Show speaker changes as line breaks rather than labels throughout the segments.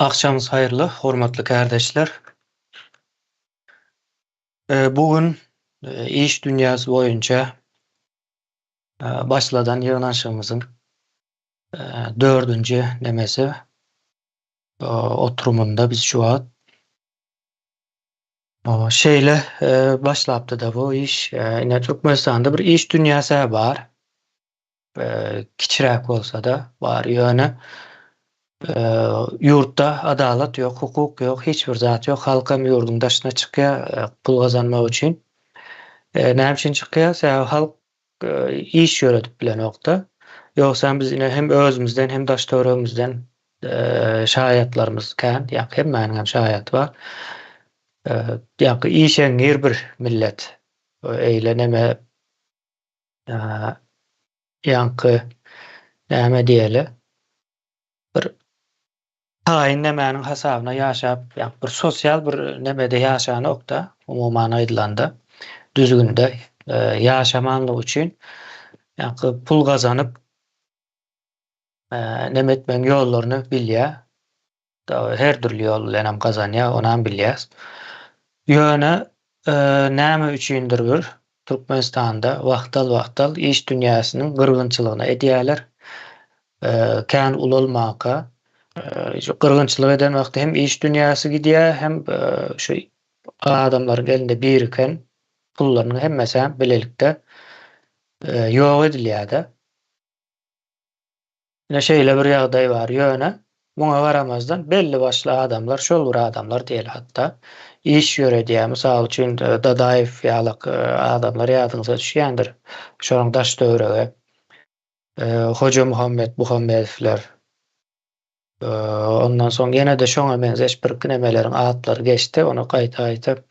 Agşamyňyz haýyrly, hormatly kärdeşler. Bu gün iş dünýäsi boýunça başladan ýygnanyşygymyzyň dördünji nemesi oturymynda biz şu wagt. Şeýle başlapdy-da bu iş. Ine Türkmenistanda bir iş dünýäsi bar. Kiçiräk bolsa-da bar. Ýöne ýurtda adalat ýok, hukuk ýok, hiç bir zat ýok. Halk hem ýurduň daşyna çykýar pul gazanmak üçin. Näme üçin çykýar? Sebäbi halk iş ýöredip bilenok-da. Ýogsam biz ine hem özümizden hem daş-töweregimizden şaýatlarymyz kän. Ýa hemmäniň hem şaýaty bar. Ýa işeňňir bir millet. Eýle neme Ýaňky näme diýeli, bir taýyn nemäniň hasabyna ýaşap, ýa bir sosial bir nemede ýaşanok-da, umuman aýdylanda, düzgünde ýaşamanlygy üçin ýaňky pul gazanyp neme etmegiň ýollaryny bilýär. Her dürli ýol bilenem gazanýar, onam bilýäs. Ýöne näme üçindir bir Türkmenistanda wagtal-wagtal iş dünýäsiniň gyrgynçylygyny edýärler. Kän ulalmaka şu gyrgynçylyk eden wagty hem iş dünýäsi gidýär, hem şu adamlaryň elinde biriken pullarynyň hemmesi hem bilelikde ýok edilýär-de. Ine şeýle bir ýagdaý bar. Ýöne muňa garamazdan belli-başly adamlar, şol bir adamlar diýeli hatda, iş ýöredýär. Mysal üçin Dadaýew ýalak adamlar ýadyňyza düşýändir. Şonuň daş-töweregi Hojamuhammet Muhammedowlar. Ondan soň ýene-de şoňa meňzeş birki nemeleriň atlary geçdi. Ony gaýta-gaýta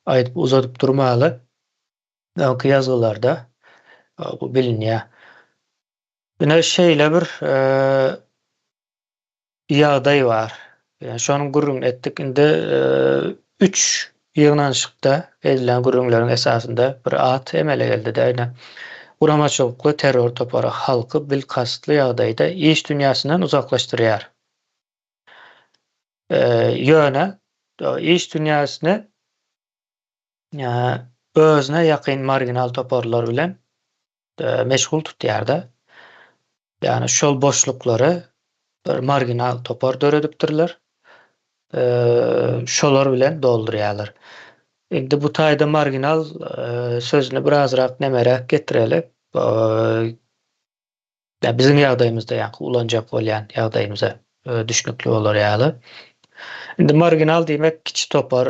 aýdyp uzadyp durmaly. Öňki ýazgylarda bu bilinýär. Ine şeýle bir ýagdaý bar. Ýani şonuň gürrüňini etdik. Indi üç ýygnanyşykda edilen gürrüňleriň esasynda bir at emele geldi-de, ine, guramaçylykly terror topary halky bilkastly ýagdaýda iş dünýäsinden uzaklaşdyrýar. Ýöne iş dünýäsine özüne ýakyn marginal toparlar bilen meşgul tutýar-da. Ýagny şol boşluklary bir marginal topar döredipdirler. Şolar bilen doldurýarlar. Indi bu taýda marginal sözüni birazrak nemeräk getireli. Ýa biziň ýagdaýymyzda ýaňky ulanjak bolýan ýagdaýymyza düşnükli bolar ýaly. Indi marginal diýmek kiçi topar,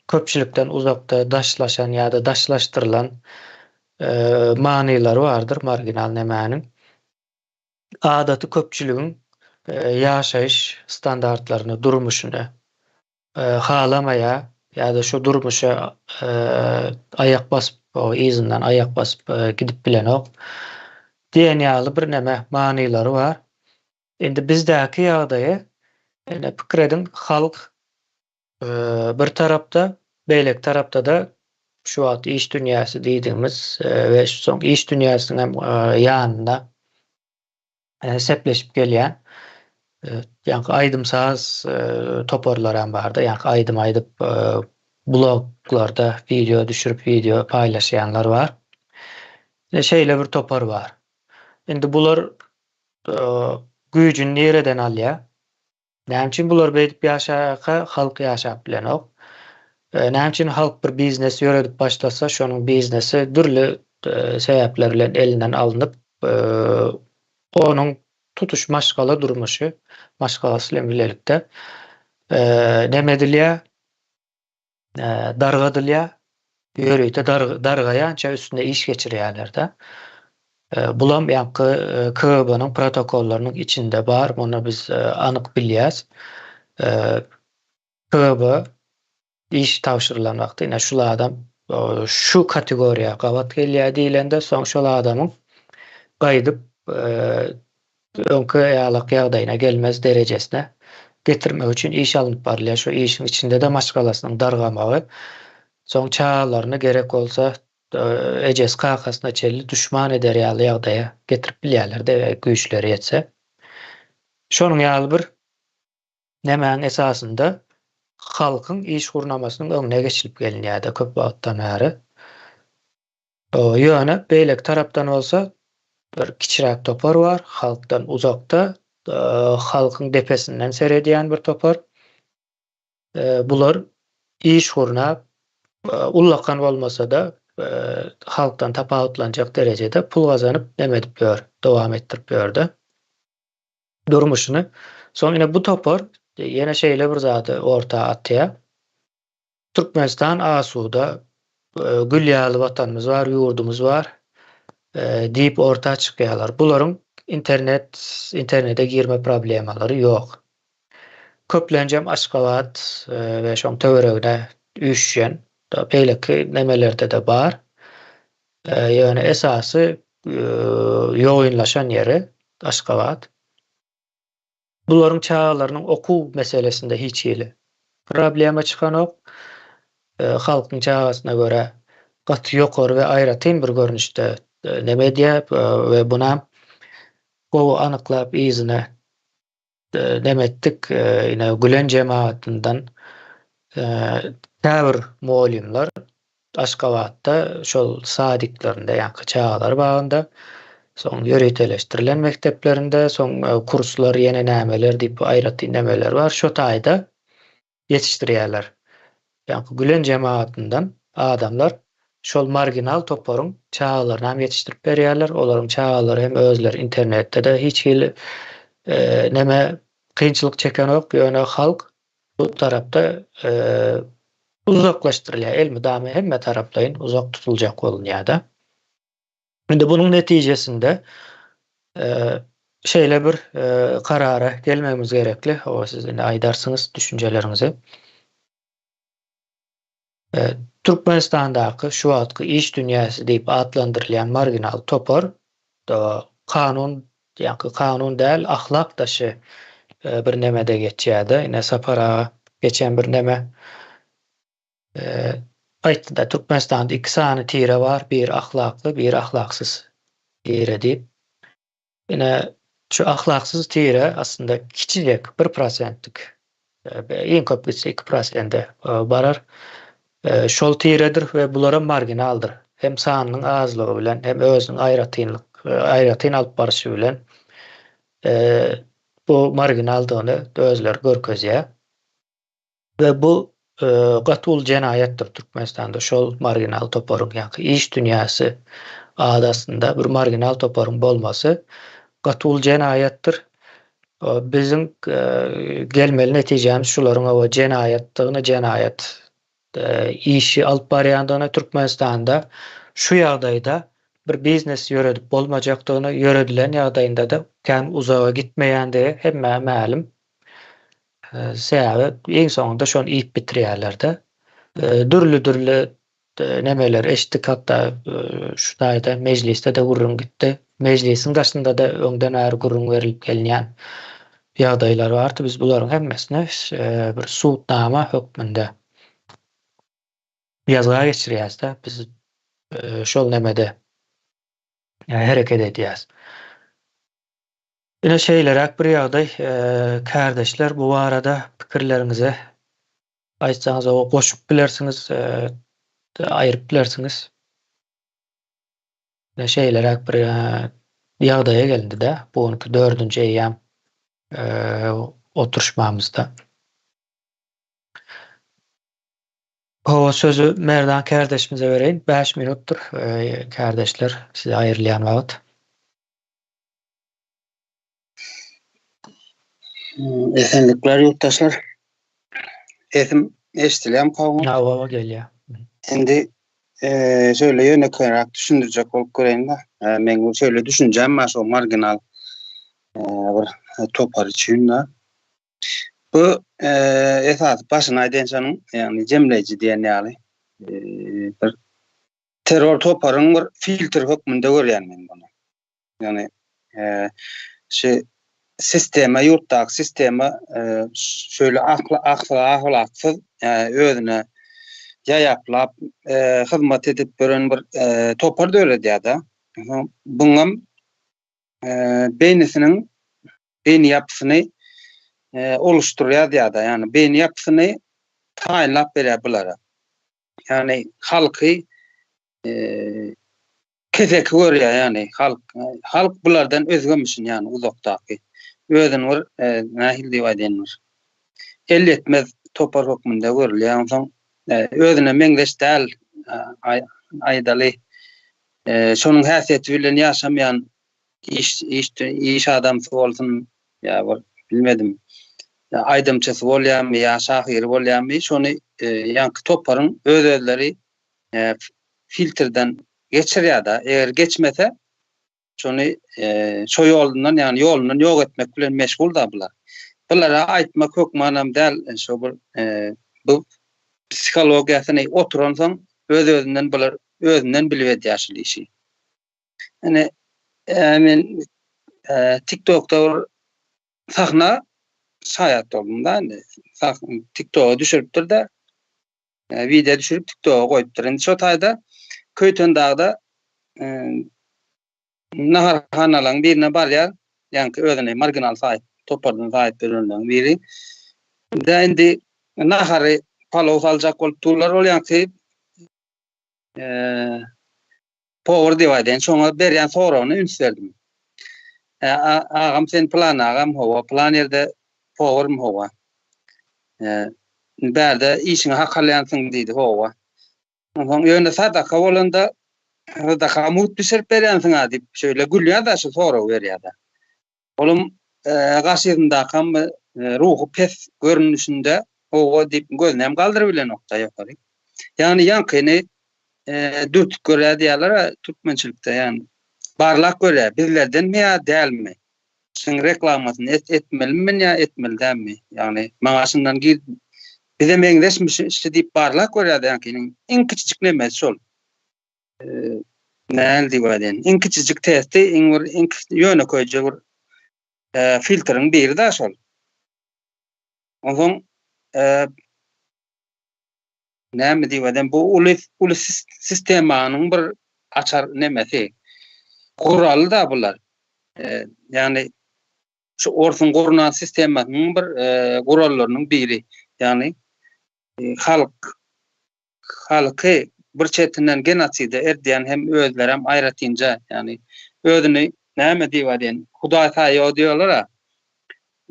köpçülikden uzakda daşlaşan ýa-da daşlaşdyrylan manylary bardyr marginal nemäniň. Adaty köpçüligiň ýaşaýyş standartlaryny, durmuşyny halamaýar ýa-da şu durmuşa aýak basyp, yzyndan aýak basyp gidip bilenok diýen ýaly birneme manylary bar. Indi bizdäki ýagdaýy ine pikir ediň, halk bir tarapda, beýleki tarapda-da şu wagt iş dünýäsi diýdigimiz we soň iş dünýäsiniň hem ýanynda sepleşip gelýän ýaňky aýdym-saz toparlary hem bardy. Ýaňky aýdym aýdyp, bloglarda wideo düşürip, wideo paýlaşýanlar bar. Ine şeýle bir topar bar. Indi bular güýjüni nireden alýar? Näme üçin bular beýdip ýaşaýarka halk ýaşap bilenok? Näme üçin halk bir biznes ýöredip başlasa, şonuň biznesi dürli sebäpler bilen elinden alnyp, onuň tutuş maşgala durmuşy, maşgalasy bilen bilelikde neme edilýär? Dargadylýar, ýörite dargaýança üstünde iş geçirýärler-de. Bulam ýaňky KGB-niň protokollarynyň içinde bar, muny biz anyk bilýäs. KGB iş tabşyrylan wagty ine şul adam şu kategoriýa gabat gelýär diýlende, soň şol adamyň gaýdyp öňki ýalak ýagdaýyna gelmez derejesine getirmek üçin iş alnyp barylýar. Şu işiň içinde-de maşgalasynyň dargamagy, soň çagalaryny gerek bolsa ejesi kakasyna çenli duşman eder ýaly ýagdaýa getirip bilýärler-de, güýçleri ýetse. Şonuň ýaly bir. Nämäň esasynda halkyň iş gurnamasynyň öňüne geçilip gelinýärdi köp wagtdan bäri. Ýöne beýleki tarapdan bolsa bir kiçiräk topar bar, halkdan uzakda, halkyň depesinden seredýän bir topar. Bular iş gurnap, ullakan bolmasa-da, halkdan tapawutlanjak derejede pul gazanyp neme edip ýör, dowam etdirip ýör-de. Durmuşyny. Soň ine bu topar ýene şeýle bir zady orta atýar. Türkmenistan asuda, gül ýaly watanymyz bar, ýurdumyz bar diýip orta çykýarlar. Bularyň internet, internete girme problemalary ýok. Köplenjem Aşgabat we şoň töweregine üýşýän, beýleki nemelerde-de bar. Ýöne esasy ýogynlaşan ýeri Aşgabat. Bularyň çagalarynyň okuw meselesinde hiç hili problema çykanok. Halkyň çagasyna görä gaty ýokary we aýratyn bir görnüşde neme edýär we bunam gowy anyklap yzyna neme etdik, ine Gülen jemagatyndan käbir mugallymlar Aşgabatda şol sadiklerinde, ýaňky çagalar bagynda, soň ýöriteleşdirilen mekdeplerinde, soň kurslar ýene nämeler diýip aýratyn nemeler bar, şo taýda ýetişdirýärler. Ýaňky Gülen jemagatyndan adamlar şol marginal toparyň çagalaryny hem ýetişdirip berýärler. Olaryň çagalary hem özleri internetde-de hiç hili neme kynçylyk çekenok, ýöne halk bu tarapda uzaklaşdyrylýar, elmydama hemme taraplaýyn uzak tutuljak bolunýar-da. Indi bunuň netijesinde şeýle bir karara gelmegimiz gerekli. Hawa, siz indi aýdarsyňyz düşünjeleriňizi. Türkmenistandaky şu wagtky iş dünýäsi diýip atlandyrylýan marginal topar kanun, ýaňky kanun däl, ahlak daşy bir nemede geçýär-de. Ine, Sapar aga geçen bir neme Aýtdy-da, Türkmenistanda iki sany tire bar, biri ahlakly, biri ahlaksyz tire diýip. Ine, şu ahlaksyz tire aslynda kiçijek, bir prosentlik, iň köp gitse iki prosente barar. Şol tiredir we bularam marginaldyr. Hem sanynyň azlygy bilen, hem özüniň aýratynlyk, aýratyn alyp baryşy bilen bu marginaldygyny özleri görkezýär. We bu gaty uly jenaýatdyr Türkmenistanda şol marginal toparyň ýaňky iş dünýäsi ady astynda bir marginal toparyň bolmasy gaty uly jenaýatdyr. Biziň gelmeli netijämiz şularyň hawa jenaýatdygyny jenaýat işi alyp barýandygyny Türkmenistanda şu ýagdaýda bir biznes ýöredip bolmajakdygyny ýöredilen ýagdaýynda-da kän uzaga gitmeýändigi hemmä mälim. Sebäbi iň soňunda şony iýip bitirýärler-de. Dürli-dürli nemeler eşitdik, hatda şu taýda mejlisde-de gürrüň gitdi. Mejlisiň daşynda-da öňden bäri gürrüň berlip gelinýän ýagdaýlar bardy. Biz bularyň hemmesini bir subutnama hökmünde ýazga geçirýäris-de. Biz şol nemede hereket edýäris. Ine şeýleräk bir ýagdaý kärdeşler bu barada pikirleriňizi aýtsaňyz oba goşup bilersiňiz aýryp bilersiňiz. Ine şeýleräk bir ýagdaýa gelindi-de bu günki dördünji eýýäm oturyşmamyzda. Hawa sözi Merdan kärdeşimize bereýin. 5 minutdyr kärdeşler size aýrylýan wagt.
Esenlikler ýurtdaşlar. Sesim eşidilýärmi kowum?
Hawa, hawa gelýär.
Indi şeýle ýönekeýräk düşündirjek bolup göreýin-de. Meň şeýle düşünjäm bar şo marginal bir topar üçin-de. Bu esasy başyny aýdaýyn şonuň, ýagny jemleýji diýen ýaly bir terror toparyň bir filtr hökmünde görýän men muny. Ýagny şu sistema ýurtdaky sistema şöyle akla ahlaksyz özüne ýaýaplap hyzmat edip ýören bir topar döredýär-de. Buňam beýnisiniň beýni ýapysyny. oluşdurýar ýa-da, ýagny beýni ýapysyny taýynlap berýär bulara. Ýagny halky keseki görýär, ýagny halk halk bulardan özgemişin, ýagny uzakdaky. Özüni bir nähili diýip aýdaýyn bir elýetmez topar hökmünde görülýär. Onsoň özüne meňzeş däl aýdaly şonuň häsiýeti bilen ýaşamaýan iş iş iş adamsy bolsun ýa bir bilmedim aýdymçysy bolýarmy ýa şahyry bolýarmy şony ýaňky toparyň öz-özleri filtrden geçirýär-de eger geçmese şony şo ýolundan ýagny ýolundan ýok etmek bilen meşgul-da bular. Bulara aýtmak hökmanam däl şo bir bu psihologiýasyny oturansoň öz-özünden bular özünden bilip edýär şul işi. Ine, men TikTokda bir sahna şaýat boldum-da indi. TikToka düşüripdir-de, wideo düşürip TikToka goýupdyr. Indi şo taýda Köýtendagda naharhanalaryň birine barýar. Ýaňky özüni marginal saýyp, topardan saýyp ýörenleriň biri. Indi indi nahary palaw saljak bolup durlar. Ol ýaňky Powar diýip aýdaýyn, şoňa berýän soragyna üns berdim. Agam sen pylan agam hawa, pylan ýerde powarmy hawa. Bärde işiňe hak alýansyň diýdi, hawa. Onsoň ýöne sadaka bolanda sadaka mugt bişirip berýänsiň-a diýip şeýle gülýär-de şu soragy berýär-de. Olam garşysyndakam ruhy pes görnüşinde hawa diýip gözüni hem galdyryp bilenok-da ýokary. Ýagny ýaňkyny dürtüp görýär diýýärler-ä türkmençilikde, ýagny barlap görýär, bizlerdenmi ýa dälmi? Şuň reklamasyny et etmelimi men ýa etmeli dälmi? Ýagny maňa şundan gir bize meňzeşmi şu diýip barlap görýär ýaňkynyň iň kiçijik nemesi şol. Näl diýip aýdaýyn. Iň kiçijik testi, iň bir iň ýönekeýje bir filtriň biri da şol. Onsoň näme diýip aýdaýyn, bu uly uly sistemanyň bir açar nemesi. Guraly da bular. Ýagny şu orsuň gurnan sistemasynyň bir gurallarynyň biri. Ýagny halk halky bir çetinden genoside erdýän hem özlerem aýratynja, ýagny özüni näme diýip aýdaýyn, Hudaý saýýo diýýärler-ä.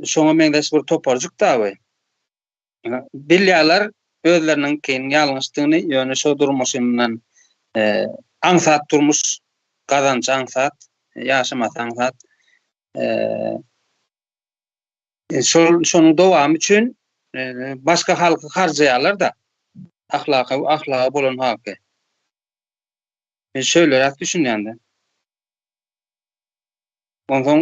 Şoňa meňzeş bir toparjyk dagy. Bilýärler özleriniňkiniň ýalňyşdygyny, ýöne şo durmuşyndan aňsat durmuş, gazanjy aňsat, ýaşamasy aňsat. Şol şonuň dowamy üçin başga halky harjaýarlar-da. Ahlaky ahlagy bolan halky. Men şöýleräk düşünýän-de. Onsoň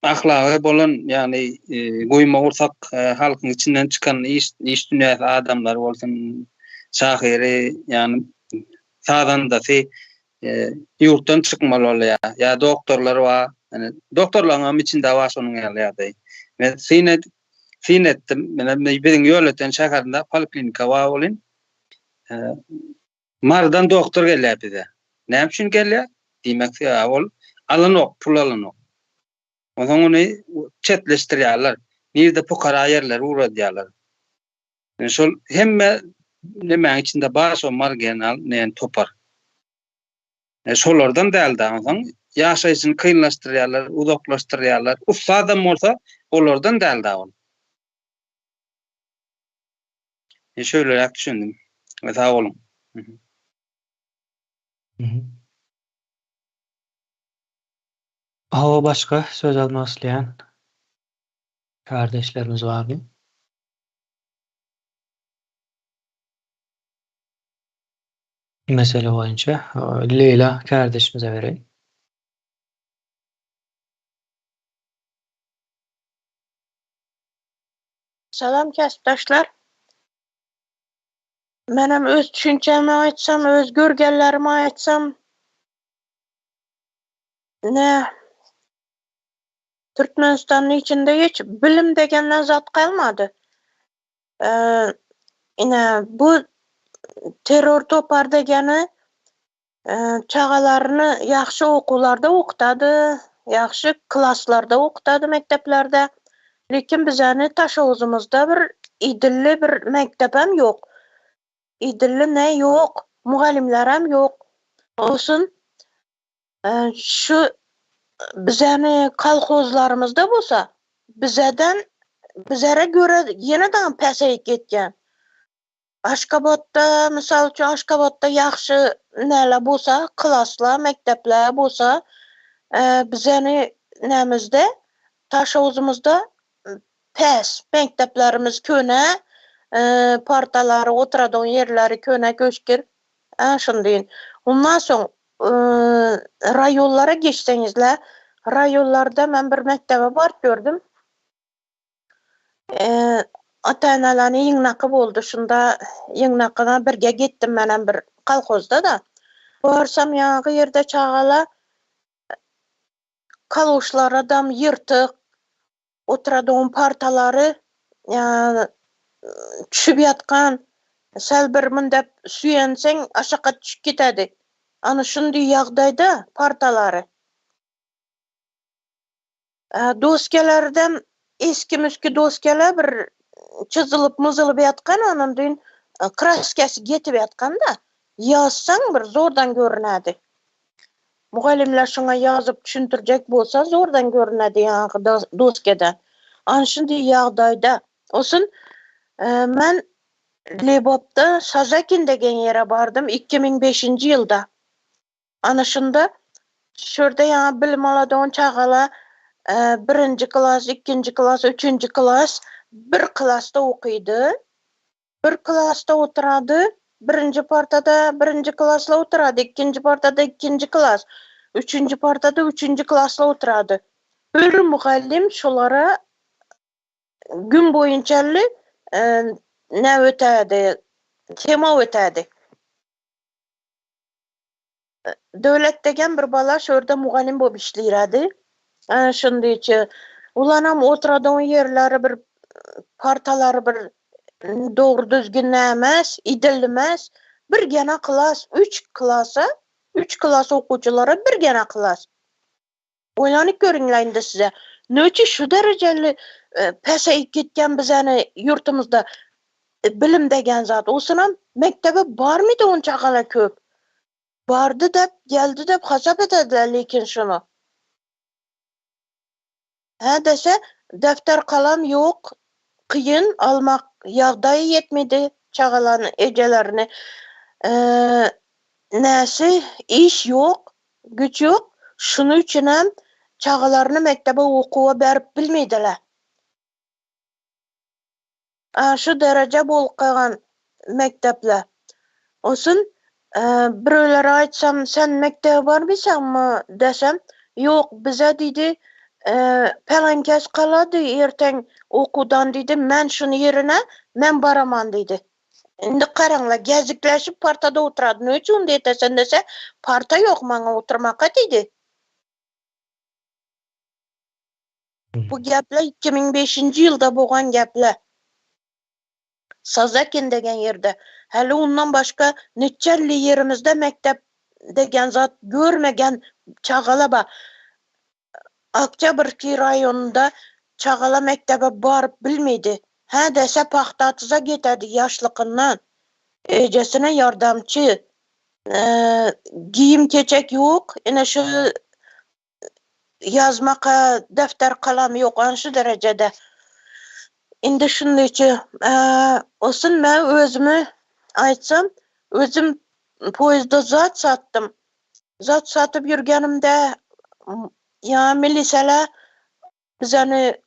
ahlagy bolan, ýagny guýma gursak halkyň içinden çykan iş iş dünýäsi adamlary bolsun, şahyry, ýagny sazandasy ýurtdan çykmaly bolýar. Ýa doktorlar bar. Ýani doktorlaryň hem içinde bar şonuň ýaly ýagdaý. Men syn edip syn etdim. Mene biziň Ýolöten şäherinde poliklinika bar welin, Marydan doktor gelýär bize. Näme üçin gelýär? Diýmek sebäbi ol alanok, pul alanok. Onsoň ony çetleşdirýärler. Nirde pukara ýerlere ugradýarlar. Yani şol hemme nemäň içinde bar şo marginal näme topar. E, şolardan däl da onsoň ýaşaýşyny kynlaşdyrýarlar, uzaklaşdyrýarlar. Ussadam bolsa olardan däl da ol. E, şöýleräk düşündim. We sag boluň.
Hawa başga söz almak isleýän kardeşlerimiz barmy? Mesele boýunça Leýla kardeşimize bereýin.
Salam käsipdaşlar. Menem öz düşünjämi aýtsam, öz görgenlerimi aýtsam, ne Türkmenistanyň içinde hiç bilim degenden zat galmady. Ine bu terror topar degeni çagalaryny ýagşy okuwlarda okutady, ýagşy klaslarda okutady mekdeplerde. Lekin bizäni Taşoguzymyzda bir idilli bir mekdepem ýok. Idilli ne ýok, mugallymlaram ýok. Olsun şu bizäni kolhozlarymyzda bolsa bizeden bizere göre ýene daňam päseýip gitýän. Aşgabatda, mysal üçin, Aşgabatda ýagşy näle bolsa, klaslar, mekdepler bolsa, bizeni nämizde, Daşoguzymyzda pes, mekdeplerimiz köne, partalary, oturadygan ýerleri köne, köşkir. Şuny diýin. Ondan soň raýonlara geçseňizle, raýonlarda men bir mekdebe baryp gördüm. Ata-eneleriň ýygnaky boldy. Şunda ýygnakyna birge gitdim menem bir kolhozda-da. Barsam ýaňky ýerde çagalar kaloşlaradam ýyrtyk, oturadygan partalary düşüp ýatgan. Säl bir mundap süýenseň aşaka düşüp gidedi. Ana şundy ýagdaýda partalary. Doskelerden eski-müski doskeler bir çyzylyp-myzylyp ýatgan, onuň düýn kraskasy getip ýatgan-da, ýazsaň bir zordan görünädi. Mugallymlar şoňa ýazyp düşündirjek bolsa zordan görünädi ýaňky doskeden. Ana şundy ýagdaýda. Olsun men Lebapda Sazakin degen ýere bardym 2005-nji ýylda. Ana şunda şurda ýaňy bilim aladygan çagalar birinji klas, ikinji klas, üçünji klas bir klasda okydy. Bir klasda oturady. Birinji partada birinji klaslar oturady, ikinji partada ikinji klas, üçünji partada üçünji klaslar oturady. Bir mugallym şolara gün boýunçally nä ötädi, tema ötädi. Döwlet degen bir bala şu ýerde mugallym bolup işleýärdi. Ana şundyçy. Ulanam oturadyň ýerleri bir partalary bir dogry düzgün nämes, idilmez. Bir gena klas, üç klasa, üç klas okuwçylara bir gena klas. Oýlanyp görüňle indi size. Nöçi şu derejeli peseýip gitýän bizäni ýurtumyzda bilim degen zat. Olsunam mekdebe barmydy onça gala köp. Bardy dep, geldi dep hasap etediler lekin şuny. Hä dese, defter kalam ýok, kyn almak ýagdaýy ýetmedi çagalaryň ejelerini. Näsi iş ýok, Güýç ýok, şunuň üçinem çagalaryny mekdebe okuwa berip bilmeýdiler. A şu dereje bolup galan mekdepler. Olsun, birewlere aýtsam, sen mekdebe barmysaňmy desem, ýok, bize diýdi, pylankes galady erteň okuwdan diýdi, men şuny ýerine men baraman diýdi. Indi garaňla, gezikleşip partada oturady. Ne üçin indi etesen dese, parta ýok maňa oturmaka diýdi. Bu gepler 2005-nji ýylda bogan gepler. Sazakin degen ýerde. Häli ondan başga niçelli ýerimizde mekdep degen zat görmegen çagala bar. Oktýabrskiý raýonynda çagala mekdebe baryp bilmedi. Hä dese pagta-atyza gitedi ýaşlykyndan. Ejesine ýardamçy. Geýim-keçek ýok, ine şu ýazmaka defter kalam ýok, ana şu derejede. Indi şundyçy, olsun men özümi aýtsam, özüm poýezda zat satdym. Zat satyp ýürgenimde ýa miliseler bizeni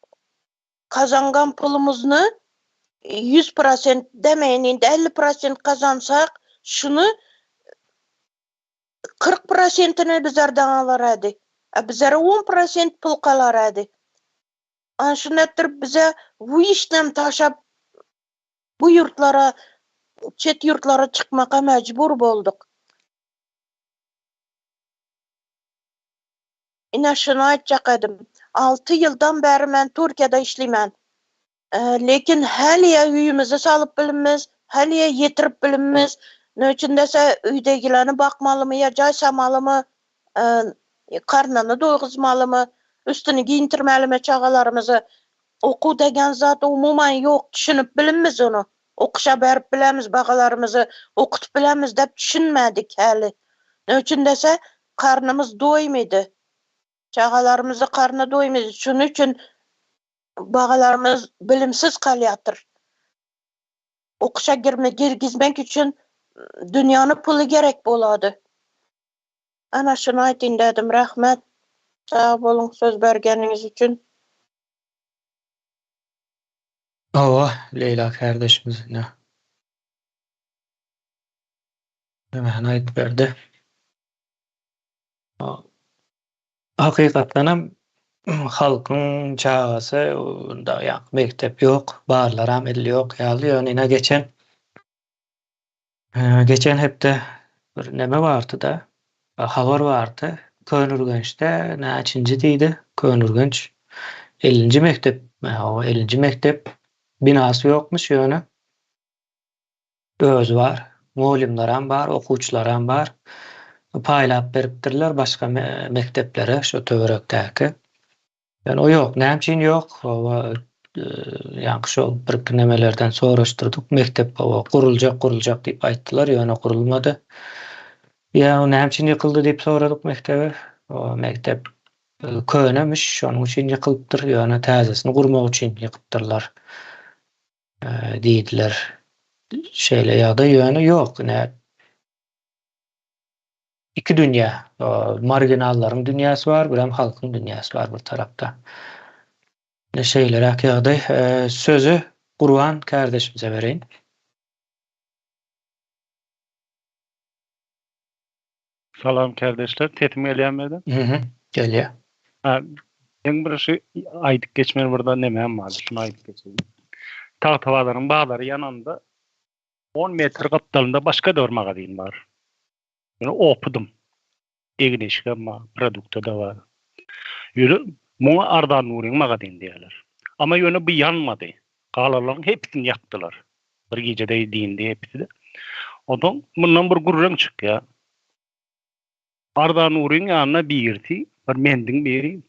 gazangan pulumyzny 100% demeýin indi 50% gazansak şuny 40 prosentini bizlerden alar edi. A bizlere 10% pul galar edi. Ana şuny etdirip bize bu işden taşap bu ýurtlara çet ýurtlara çykmaka mejbur bolduk. Ine şuny aýtjak edim. Alty ýyldan bäri men Türkiýede işleýmen. Lekin häliýe öýümizi salyp bilinmez, häliýe ýetirip bilinmez. Ne üçin dese öýdegilerini bakmalymy ýa jaý samalymy, karnyny doýguzmalymy, üstüni geýintirmelimi çagalarymyzy. Okuw degen zat umuman ýok düşünip bilinmiz ony. Okuşa berip bilemiz bagalarymyzy okutyp bilemiz dep düşünmedik häli. Ne üçin dese karnymyz doýmydy. Çagalarymyzy karny doýmydy. Şuny üçin bagalarymyz bilimsiz kalýatyr. Okuşa girme girgizmek üçin dünýany puly gerek bolady. Ana şuny aýtyn dedim rahmet. Sag boluň söz bergeniňiz üçin.
Hawa, Leýla kärdeşimiz ine. Nämäni aýdyp berdi. Hakykatdanam halkyň çagasy unda ýa mekdep ýok, barlaram edil ýok ýaly, ýöne ine geçen geçen hepde bir neme bardy-da, habar bardy. Köneürgençde näçinji diýdi, Köneürgenç ellinji mekdep, hawa ellinji mekdep binasy ýokmuş ýöne Özi bar. Mugallymlaram bar, okuwçylaram bar. Paýlap beripdirler başga mekdeplere şu töwerekdäki. Ýöne o ýok. Näme üçin ýok? Hawa, ýaňky şol birki nemelerden soraşdyrdyk. Mekdep hawa guruljak, guruljak diýip aýtdylar, ýöne gurulmady. Ýa näme üçin ýykyldy diýip soradyk mekdebe. Hawa, mekdep könemiş, şonuň üçin ýykylypdyr, ýöne täzesini gurmak üçin ýykypdyrlar. Diýdiler. Şeýle ýagdaý ýöne ýok ine. Iki dünýä, marginallaryň dünýäsi bar, birem halkyň dünýäsi bar bir tarapda. Ine şeýleräk ýagdaý. Sözi Gurban kärdeşimize bereýin.
Salam kärdeşler, sesim gelýärmi meden?
Mhm, gelýär.
Ha, meň bir şu aýdyp geçmeli bir zat nemäm bar, şuny aýdyp geçeýin. Tagtabazaryň bazary ýananda 10 metr gapdalynda başga-da bir magazin bar. Ýöne opudym. Egin-eşigem bar, produkta-da bar. Ýöne muňa Arzan Nuryň magazini diýýärler. Amma ýöne bu ýanmady. Galanlaryň hepsini ýakdylar. Bir gijede dindi hepsi-de. Onsoň mundan bir gürrüň çykýar. Arzan Nuryň ýanyna birisi, bir mendiň biri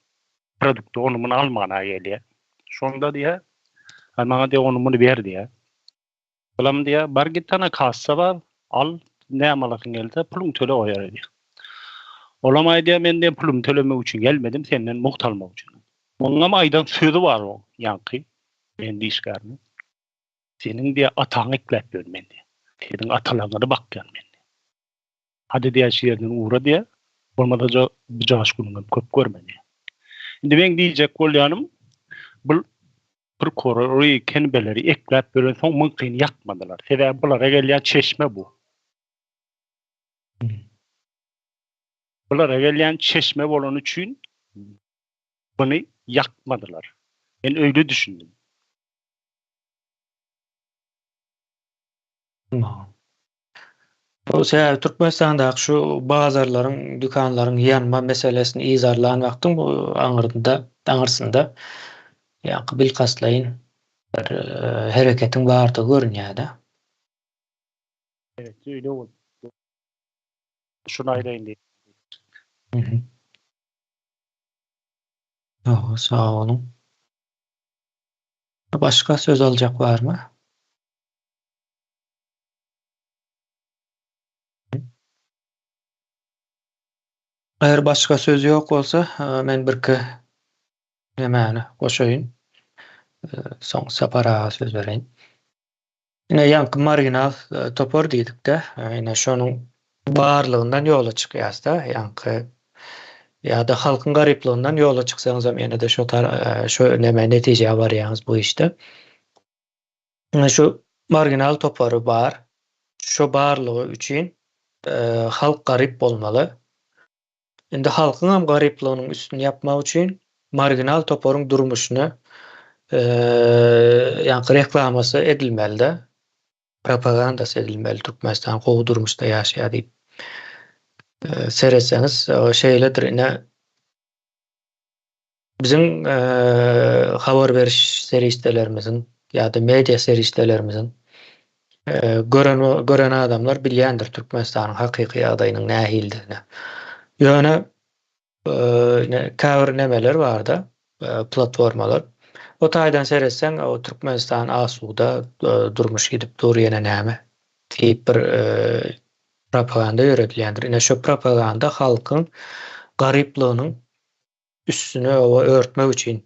produkty ony muny almana gelýär. Şonda diýýär, A maňa diýýär, ony muny ber diýýär. Bulam diýýär, bar git ana kassa bar, al, näme alasyň gelse, puluňy töle goýar diýýär. Olam aýdýar, men diýýär, pulumy tölemek üçin gelmedim, senden mugt almak üçin. Onuňam aýdan sözi bar o ýaňky mendi işgäriniň. Seniň diýýär, ataňy ekläp ýörün men diýýär. Seniň atalaryňy bakýan men diýýär. Hadi diýýär, şu ýerden ugra diýýär. Bolmasa bu jaş günüňem köp görme diýýär. Indi meň diýjek bolýanym, bul prokurory, kenbeleri ekläp ýörensoň muňkyny ýakmadylar. Sebäbi bulara gelýän çeşme bu. Bulara gelýän çeşme bolany üçin buny ýakmadylar. Men öýle düşündim.
Bu sebäbi Türkmenistandaky şu bazarlaryň, dükanlaryň ýanma meselesini yzarlan wagtyň bu aňyrynda, aňyrsynda ýaňky bilkastlaýyn bir hereketiň bardygy görünýär-de.
Evet, öýle boldy. Şuny aýdaýyn diýdim.
Sag boluň. Başga söz aljak barmy? Eger başga söz ýok bolsa, men birki nemäni goşaýyn. Soň Sapar aga söz bereýin. Ine, ýaňky marginal topar diýdik-de, ine şonuň barlygyndan ýola çykýas-da, ýaňky ýa-da halkyň garyplygyndan ýola çyksaňyzam ýene-de şo şo neme netijä barýaňyz bu işde. Ine şu marginal topary bar. Şo barlygy üçin halk garyp bolmaly. Indi halkyňam garyplygynyň üstüni ýapmak üçin marginal toparyň durmuşyna ýaňky reklamasy edilmeli-de, propagandasy edilmeli Türkmenistan gowy durmuşda ýaşaýar diýip. Seretseňiz şeýledir ine biziň habar beriş serişdelerimiziň ýa-da media serişdelerimiziň gören gören adamlar bilýändir Türkmenistanyň hakyky ýagdaýynyň nähilidigini. Ýöne käbir nemeler barda, platformalar. O taýdan seretseň, o Türkmenistan asuda, durmuş gidip dur ýene näme diýip bir propaganda ýöredilýändir. Ine şo propaganda halkyň garyplygynyň üstüne oba örtmek üçin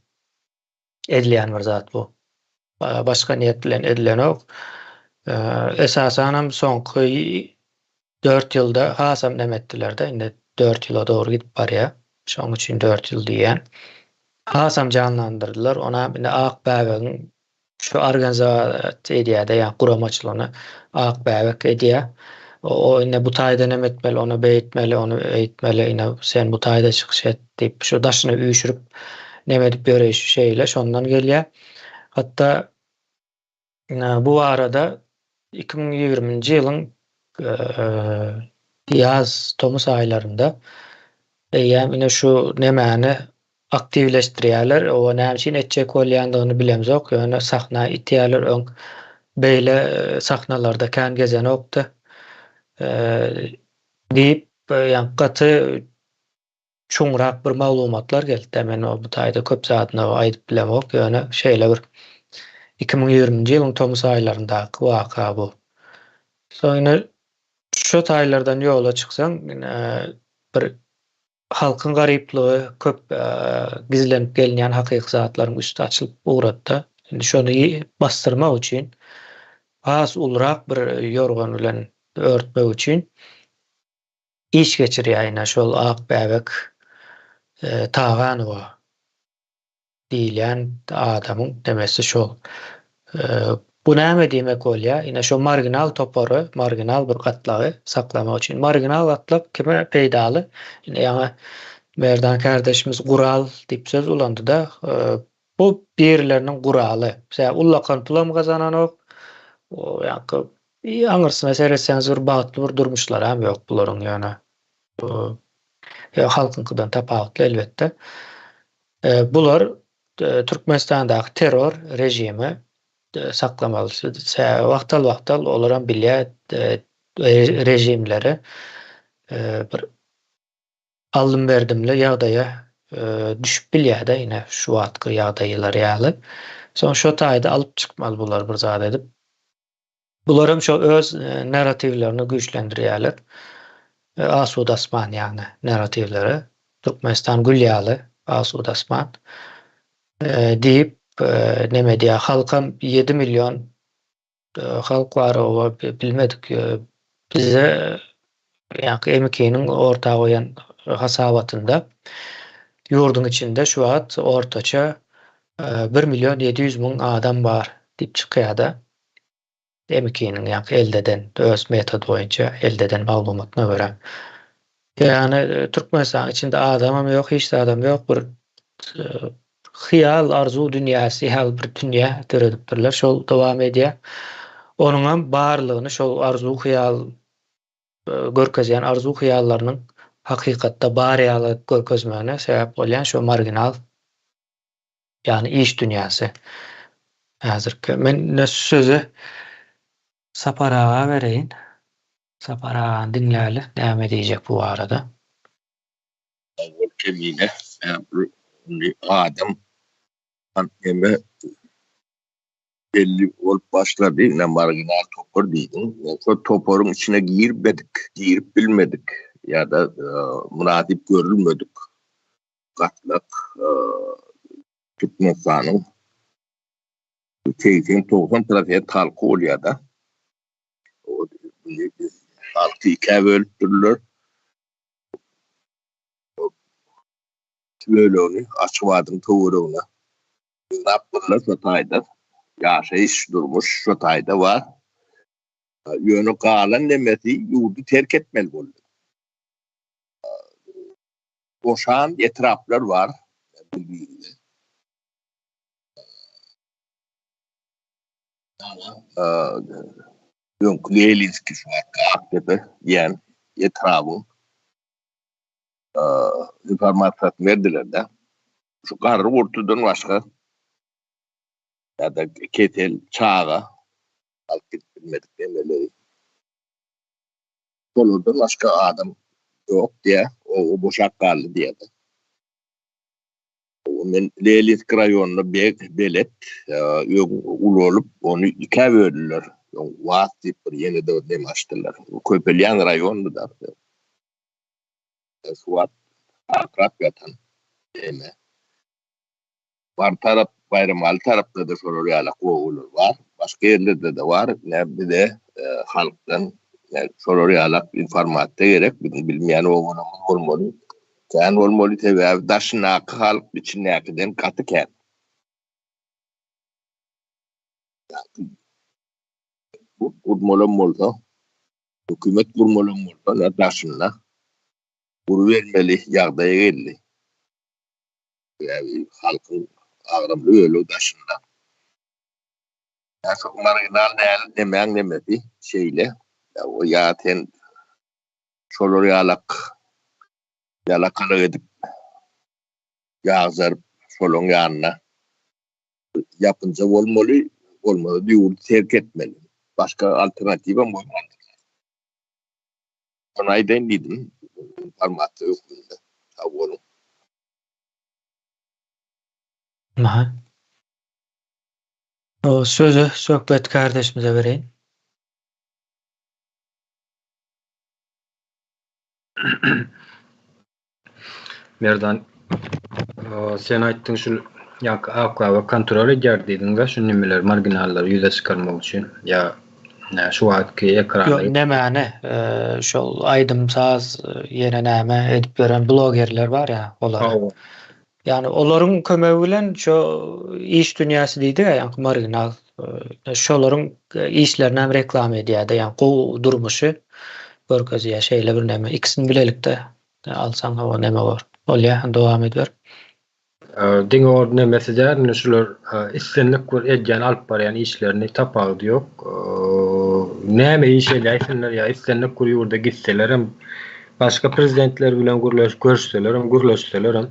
edilýän bir zat bu. Başga niýet bilen edilenok. Esasanam soňky dört ýylda hasam neme etdiler-de, indi dört ýyla dogry gidip barýar. Şonuň üçin dört ýyl diýýän. Hasam janlandyrdylar. Onam indi ak bäbegiň şu organizasiýa edýär-de, ýa guramaçylygyny ak bäbek edýär. O indi bu taýda neme etmeli, ony beýtmeli, ony eýtmeli, ine sen bu taýda çykyş et diýip, şu daşyna üýşürip neme edip ýöreýşi şeýle, şondan gelýär. Hatda bu barada 2020-nji ýylyň ýaz, tomus aýlarynda eýýäm ine şu nemäni aktiwleşdirýärler. Oba näme üçin etjek bolýandygyny bilemzok, ýöne sahna itýärler. Öň beýle sahnalarda kän gezenokdy diýip, ýa gaty çuňrak bir maglumatlar geldi-de, men bu taýda köp zadyny aýdyp bilemok, ýöne şeýle bir 2020-nji ýylyň tomus aýlaryndaky waka bu. Soň ine şu taýlardan ýola çyksaň, ine bir halkyň garyplygy köp gizlenip gelinýän hakyky zatlaryň üsti açylyp ugrady-da. Indi şony basdyrmak üçin has ulurak bir ýorgan bilen örtmek üçin iş geçirýär ine şol ak bäbek Taganowa diýilýän adamyň demesi şol. Bu näme diýmek bolýar? Ine şo marginal topary, marginal bir gatlagy saklamak üçin. Marginal gatlak kime peýdaly? Ine ýaňy Merdan kärdeşimiz gural diýip söz ulandy-da. Bu birileriniň guraly. Sebäbi ullakan pulam gazananok. O ýaňky aňyrsyna seretseňiz bir bagtly bir durmuşlaram ýok bularyň ýöne. Halkyňkydan tapawutly elbetde. Bular Türkmenistandaky terror režimi saklamaly. Sebäbi wagtal-wagtal olaram bilýär režimleri bir aldym-berdimli ýagdaýa düşüp bilýär-de ine şu wagtky ýagdaýlar ýaly. Soň şo taýda alyp çykmaly bular bir zat edip. Bularam şo öz narratiwlerini güýçlendirýärler. Asuda asman ýagny narratiwleri. Türkmenistan gül ýaly asuda asman diýip neme edýär. Halkam 7 million halk bar oba bilmedik. Bize ýaňky MK-niň orta goýan hasabatynda ýurduň içinde şu wagt ortaça 1 million 700 müň adam bar diýip çykýar-da. MK-niň ýaňky elde eden öz metody boýunça elde eden maglumatyna görä. Ýagny Türkmenistanyň içinde adamam ýok, hiç zadam ýok, bir hyýal, arzuw dünýäsi ýaly bir dünýä döredipdirler, şol dowam edýär. Onuňam barlygyny şol arzuw-hyýal görkezýän arzuw-hyýallarynyň hakykatda bar ýaly görkezmegine sebäp bolýan şo marginal ýagny iş dünýäsi häzirki. Men ine sözi Sapar aga bereýin. Sapar agany diňläli, näme diýjek bu barada.
Sag bol Kemine. Indi adam neme belli bolup başlady. Ine marginal topar diýdiň. Şo toparyň içine girmedik, girip bilmedik ýa-da mynasyp görülmedik gatlak Türkmenistanyň 80-90 prosent halky bolýar-da. Halky ikä bölüpdirler. Bölegini Aşgabadyň töweregine ýygnapdyrlar şo taýda. Ýaşaýyş, durmuş şo taýda bar. Ýöne galan nemesi ýurdy terk etmeli boldy. Boşan etraplar bar bildiğinde. Öňki Leninskiý şu wagtky Akdepe diýen etrabyň informasiýasyny berdiler-de. Şu garry gurtudan başga ýa-da kesel çaga alyp gidip bilmedik nemeleri. Şolardan başga adam ýok diýýär. O boşap galdy diýýär. Men Leninsk raýonyna beg belet, öň ulalyp, ony ikä böldüler. Soň Was diýip bir ýene-de bir neme açdylar. Köpelýän raýondy da. Şu wagt akrap ýatan neme. Bar tarap, Baýramaly tarapda-da şolar ýaly obalar bar. Başga ýerlerde-de bar. Ine bize halkdan şolar ýaly informasiýa gerek. Biziň bilmeýän obalarymyz bolmaly. Kän bolmaly, sebäbi daşyndaky halk içindäkiden gaty kän. Gurmalam bolsa, hökümet gurmalam bolsa, daşynda gurubermeli ýagdaýa geldi. Sebäbi halkyň agramly bölegi daşynda. Ýa marginal däl nemäň nemesi şeýle. Ýa sen şolar ýalak ýalakalyk edip ýagjaryp şolaň ýanyna ýapynja bolmaly, bolmasa ýurdy terk etmeli. Başga alternatiwam bolmandyr. Şony aýdaýyn diýdim informasiýa hökmünde. Sag boluň.
Aha. O sözi Söhbet kardeşimize bereýin.
Merdan, sen aýtdyň şu ýaňky AKW kontrol edýär diýdiň-de şu nimeleri, marginallary ýüze çykarmak üçin ýa şu wagtky ekrany.
Ýok, nemäni, şol aýdym-saz ýene näme edip ýören blogerler bar ýa, olar. Ýagny olaryň kömegi bilen şo iş dünýäsi diýdik-ä ýaňky marginal, şolaryň işlerini hem reklama edýär-de, ýagny gowy durmuşy görkezýär şeýle bir näme. Ikisini bilelikde alsaň hawa neme bor. Bolýar, dowam ediber.
Diňe ol nemesi däl, indi şular islendik bir edýän alyp barýan işlerini tapawudy ýok. Näme iş edäýsinler ýa islendik bir ýurda gitselerem Başga prezidentler bilen gürleş görüşselerem, gürleşselerem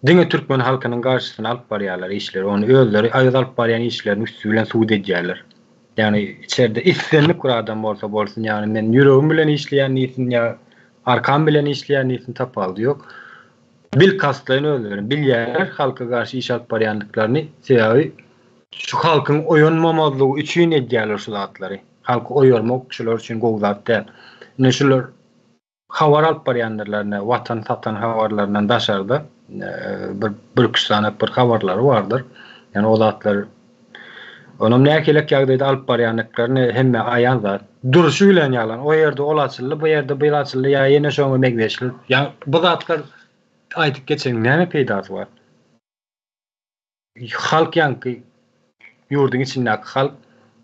diňe türkmen halkynyň garşysyna alyp barýarlar işleri. Ony özleri öz alyp barýan işleriniň üsti bilen subut edýärler. Ýagny içerde islendik bir adam bolsa bolsun, ýagny men ýüregim bilen işleýän diýsin ýa arkam bilen işleýän diýsin tapawudy ýok. Bilkastlaýyn özleri bilýärler halka garşy iş alyp barýandyklaryny. Sebäbi şu halkyň oýanmamazlygy üçin edýärler şu zatlary. Halky oýarmak şular üçin gowy zat däl. Ine şular habar alyp barýandyrlar ine watan satan habarlaryndan daşarda bir birküç sany bir habarlary bardyr. Ýani o zatlar onam nähilek ýagdaýda alyp barýandyklaryny hemme aýan zat. Durşy bilen ýalan. O ýerde ol açyldy, bu ýerde bu açyldy ýa ýene şoňa meňzeşler. Ýa bu zatlar aýdyp geçeniň näme peýdasy bar? Halk ýaňky ýurduň içindäki halk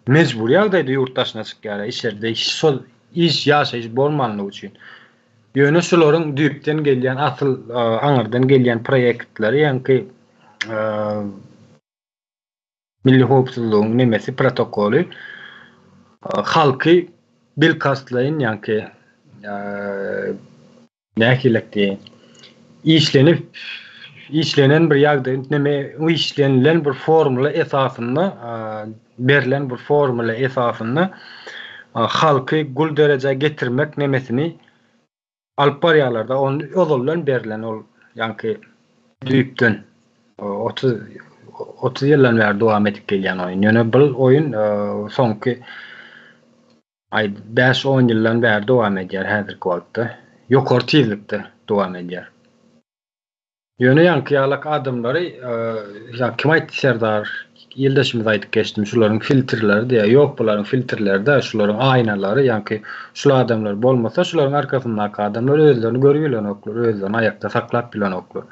mejbury ýagdaýda ýurt daşyna çykýar içeride şol iş ýaşaýyş bolmanlygy üçin. Ýöne şularyň düýpden gelýän asyl aňyrdan gelýän proýektleri ýaňky Milli howpsuzlygyň nemesi protokoly halky bilkastlaýyn ýaňky nähilek diýeýin işlenip işlenen bir ýagdaý neme işlenilen bir formula esasynda berlen bir formula esasynda halky gul derejä getirmek nemesini alyp barýarlarda ony ozaldan berlen ol ýaňky düýpden 30 30 ýyldan bäri dowam edip gelýän oýun. Ýöne bul oýun soňky aý bäş-on ýyldan bäri dowam edýär häzirki wagtda. Ýokary tizlikde dowam edýär. Ýöne ýaňky ýalak adamlary ýa kim aýtdy Serdar ildeşimiz aýdyp geçdimi şularyň filtrleri diýýär. Ýok bularyň filtrleri däl şularyň aýnalary ýaňky şul adamlar bolmasa şularyň arkasyndaky adamlar özlerini görüp bilenoklar özlerini aýakda saklap bilenoklar.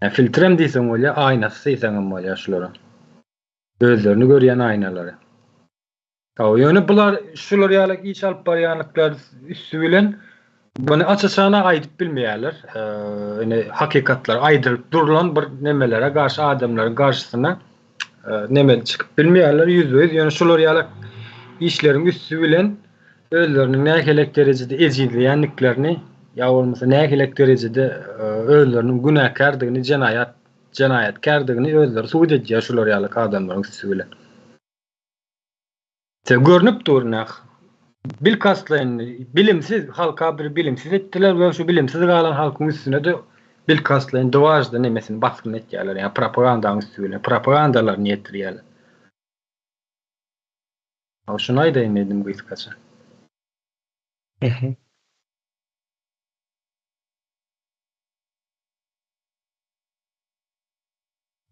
Ýa filtrem diýseň bolýar aýnasy diýseňem bolýar şularyň. Özlerini görýän aýnalary. Hawa, ýöne bular şular ýaly iş alyp barýanlyklar üsti bilen muny aç-açana aýdyp bilmeýärler. Ine hakykatlar aýdylyp durlan bir nemelere garşy adamlaryň garşysyna neme çykyp bilmeýärler ýüzbe-ýüz. Ýöne şular ýaly işleriň üsti bilen özleriniň nähilek derejede ejizleýändiklerini ýa bolmasa nähilek derejede özleriniň günäkärdigini jenaýat jenaýatkärdigini özleri subut edýär şular ýaly adamlaryň üsti bilen. Görnüp dur nah. Bilkastlaýyn bilimsiz halka bir bilimsiz etdiler we şu bilimsiz galan halkyň üstüne-de. Bilkastlaýyn dwažda nemesini basgyn etýärler, ýa propagandanyň üsti bilen propagandalaryny ýetirýärler. Şuny aýdaýyn diýdim gysgaça.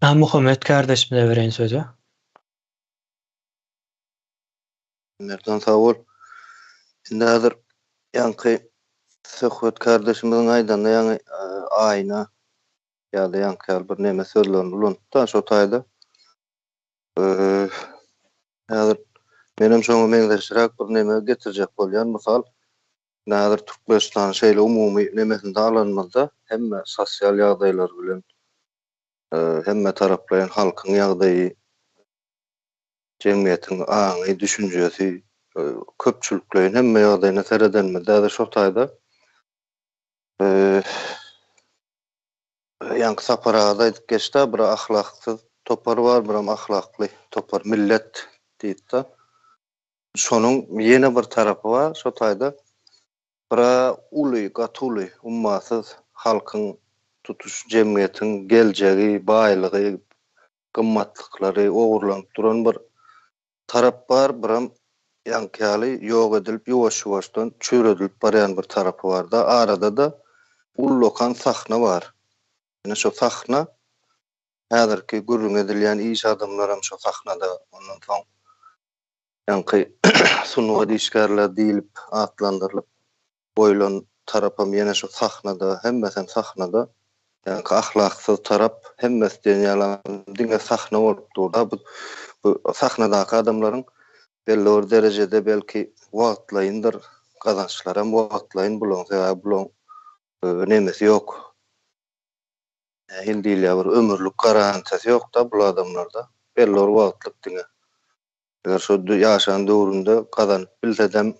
A Muhammet kardeşimize bereýin sözi.
Merdan sag bol. Indi häzir ýaňky Söhbet kardeşimiziň aýdanda ýaňy aýna ýa-da ýaňky ýaly bir neme sözlerini ulanypdy şo taýda. Häzir menem şoňa meňzeşräk bir neme getirjek bolýan. Mysal, indi häzir Türkmenistany şeýle umumy nemesinde alanymyzda hemme sosial ýagdaýlar bilen hemme taraplaýyn halkyň ýagdaýy, jemgyýetiň aňy, düşünjesi, köpçülikleýin hemme ýagdaýyna seredenimizde häzir şo taýda ýaňky Sapar aga-da aýdyp geçdi-ä, bir ahlaksyz topar bar, biram ahlakly topar, millet diýip-de. Şonuň ýene bir tarapy bar, şo taýda bir-ä uly, gaty uly, ummasyz halkyň, tutuş jemgyýetiň geljegi, baýlygy, gymmatlyklary ogurlanyp duran bir tarap bar, biram ýaňky ýaly ýok edilip ýuwaş-ýuwaşdan çüýredilip barýan bir tarapy bar-da. Arada-da ullakan sahna bar. Ine şo sahna häzirki gürrüňi edilýän iş adamlaram şo sahnada, ondan soň ýaňky sungat işgärleri diýlip atlandyrylyp goýlan tarapam ýene şu sahnada, hemmesem sahnada. Ýaňky ahlaksyz tarap hemmesi diýen ýalam diňe sahna bolup dur-da. Bu bu sahnadaky adamlaryň belli bir derejede belki wagtlaýyndyr gazançlaram wagtlaýyn bulaň sebäbi bulaň nemesi ýok. Nähili diýilýär bir ömürlik garantiýasy ýok-da bul adamlarda. Belli bir wagtlyk diňe. Eger şo ýaşan döwründe gazanyp bilsedem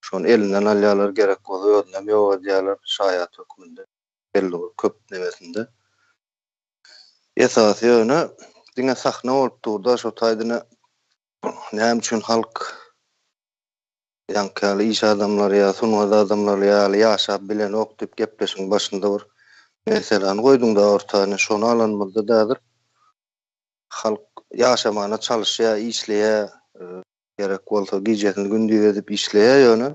Şony elinden alýarlar, gerek bolsa özünem ýok edýärler şaýat hökmünde belli bir köp nemesinde. Esasy ýöne diňe sahna bolup durda şo taýdyna näme üçin halk ýaňky ýaly iş adamlary ýa sungat adamlary ýaly ýaşap bilenok diýip gepleşigiň başynda bir meseläni goýduňda orta ine şony alanymyzda häzir halk ýaşamana çalyşýar işleýär Gerek bolsa gijesini gündiz edip işleýär ýöne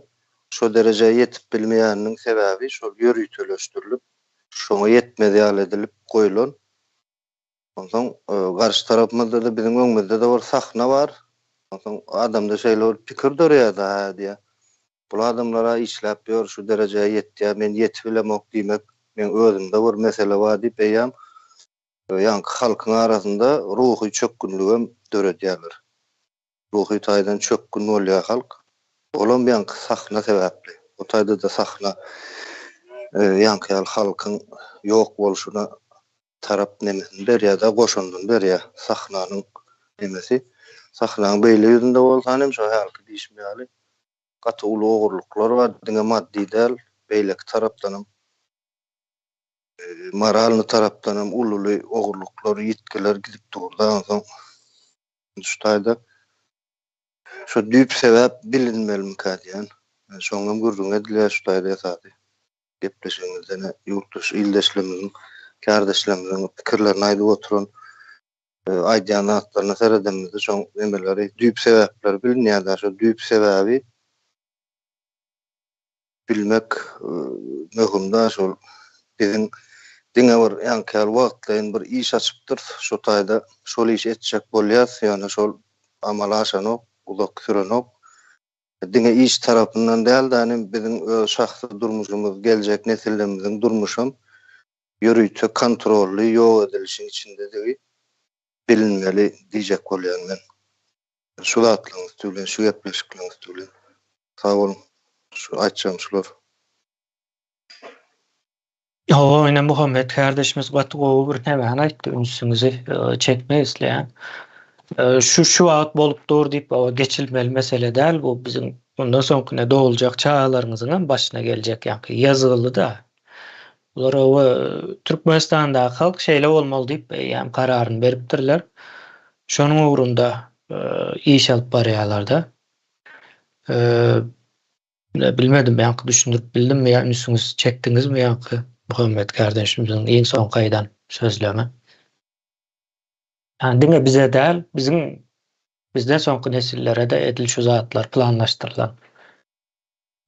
şo derejä ýetip bilmeýäniniň sebäbi şol ýöriteleşdirilip şoňa ýetmez ýaly edilip goýlan. Onsoň garşy tarapymyzda-da biziň öňümizde-de bir sahna bar. Onsoň adamda şeýle bir pikir döreýär-de hä diýýär. Bul adamlar-a işläp ýör şu derejä ýetýär men ýetibilemok diýmek meň özümde bir mesele bar diýip eýýäm ýaňky halkyň arasynda ruhy çökgünligem döredýärler. Ruhy taýdan çökgün bolýar halk. Olam ýaňky sahna sebäpli. O taýda-da sahna ýaňky ýaly halkyň ýok bolşuna tarap nemesini berýär-de, goşandyny berýär sahnanyň nemesi. Sahnanyň beýle ýüzünde bolsa hem şo hälki diýşim ýaly gaty uly ogurlyklar bar, diňe maddy däl, beýleki tarapdanam moralny tarapdanam uly-uly ogurlyklar, ýitgiler gidip dur-da onsoň. Şu taýda şo düýp sebäp bilinmelimikä diýýän. Şoňam gürrüňi edilýär şu taýda esasy. Gepleşigimizde ine ýurtdaş ildeşlerimiziň, kärdeşlerimiziň pikirlerini aýdyp oturan, aýdýan zatlaryna seredenimizde şoň nemeleri, düýp sebäpleri bilinýär-dä. Şo düýp sebäbi bilmek möhüm-dä şol biziň diňe bir ýaňky ýaly wagtlaýyn bir iş açypdyrys şo taýda şol işi etjek bolýas ýöne şol amala aşanok uzak sürenok diňe iş tarapyndan däl-de inim biziň öz şahsy durmuşymyz geljek nesillerimiziň durmuşam ýörite kontrolly ýok edilişiň içindedigi bilinmeli diýjek bolýan men. Şu zatlaryň üsti bilen, şu gepleşikleriň üsti bilen. Sag boluň. Şu aýtjagym şular.
Hawa, ine Muhammet kardeşimiz gaty gowy bir nämäni aýtdy, ünsüňizi çekmek isleýän. Şu şu wagt bolup dur diýip, hawa geçilmeli mesele däl bu biziň mundan soňky ine doguljak çagalaryňyzyň hem başyna geljek ýaňky ýazgyly-da. Bular hawa Türkmenistandaky halk şeýle bolmaly diýip eýýäm kararyny beripdirler. Şonuň ugrunda iş alyp barýarlar-da. Bilmedim ýaňky düşündirip bildimmi ýa ünsüňizi çekdiňizmi ýaňky? Muhammet kardeşimiziň iň soňky aýdan sözlemi. Ýani diňe bize däl, biziň bizden soňky nesillere-de edil şu zatlar planlaşdyrylan.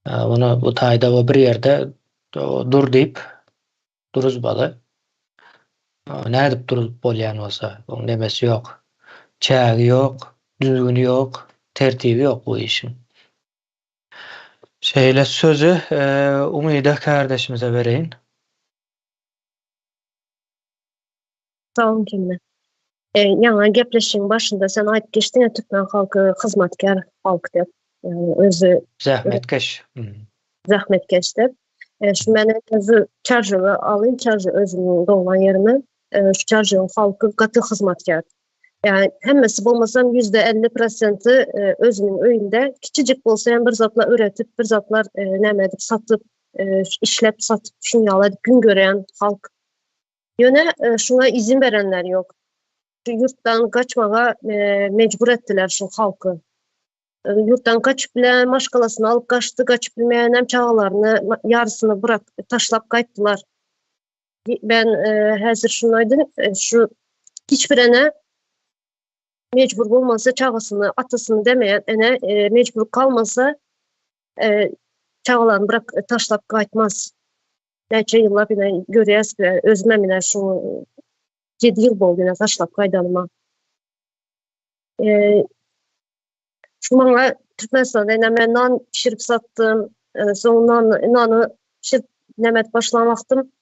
Ony bu taýda we bir ýerde dur diýip duruzmaly. Nädip duruzyp bolýan bolsa, oň nemesi ýok. Çägi ýok, düzgüni ýok, tertibi ýok bu işiň. Şeýle sözi Umyda kärdeşimize bereýin.
Sag boluň Kemine. Ýaňy gepleşigiň başynda sen aýdyp geçdiň türkmen halky hyzmatkär halk diýip. Ýagny özi
zähmetkeş.
Zähmetkeş diýip. Şu men özü Çarjewe alyň, Çarje özümiň doglan ýerimi. Şu Çarjewiň halky gaty hyzmatkär. Ýagny hemmesi bolmasam 50% prosenti özüniň öýünde kiçijik bolsa hem bir zatlar üretip, bir zatlar näme edip satyp, işläp satyp şuny ýaly edip gün görýän halk. Ýöne şuňa izin berenler ýok. Şu ýurtdan gaçmaga mejbur etdiler şu halky. Ýurtdan gaçyp bilen maşgalasyny alyp gaçdy, gaçyp bilmeýänem çagalaryny ýarysyny bırak taşlap gaýtdylar. Ben häzir şuny aýdyn, şu hiç bir ene mejbur bolmasa çagasyny, atasyny demeýän ene mejbur kalmasa çagalaryny bırak taşlap gaýtmaz. Näçe ýyllap ine görýäs, özümem ine şu 7 ýyl boldy ine taşlap gaýdanyma. Şu maňa Türkmenistanda ine men nan pişirip satdym. Soň nan nany pişirip näme edip başlan wagtym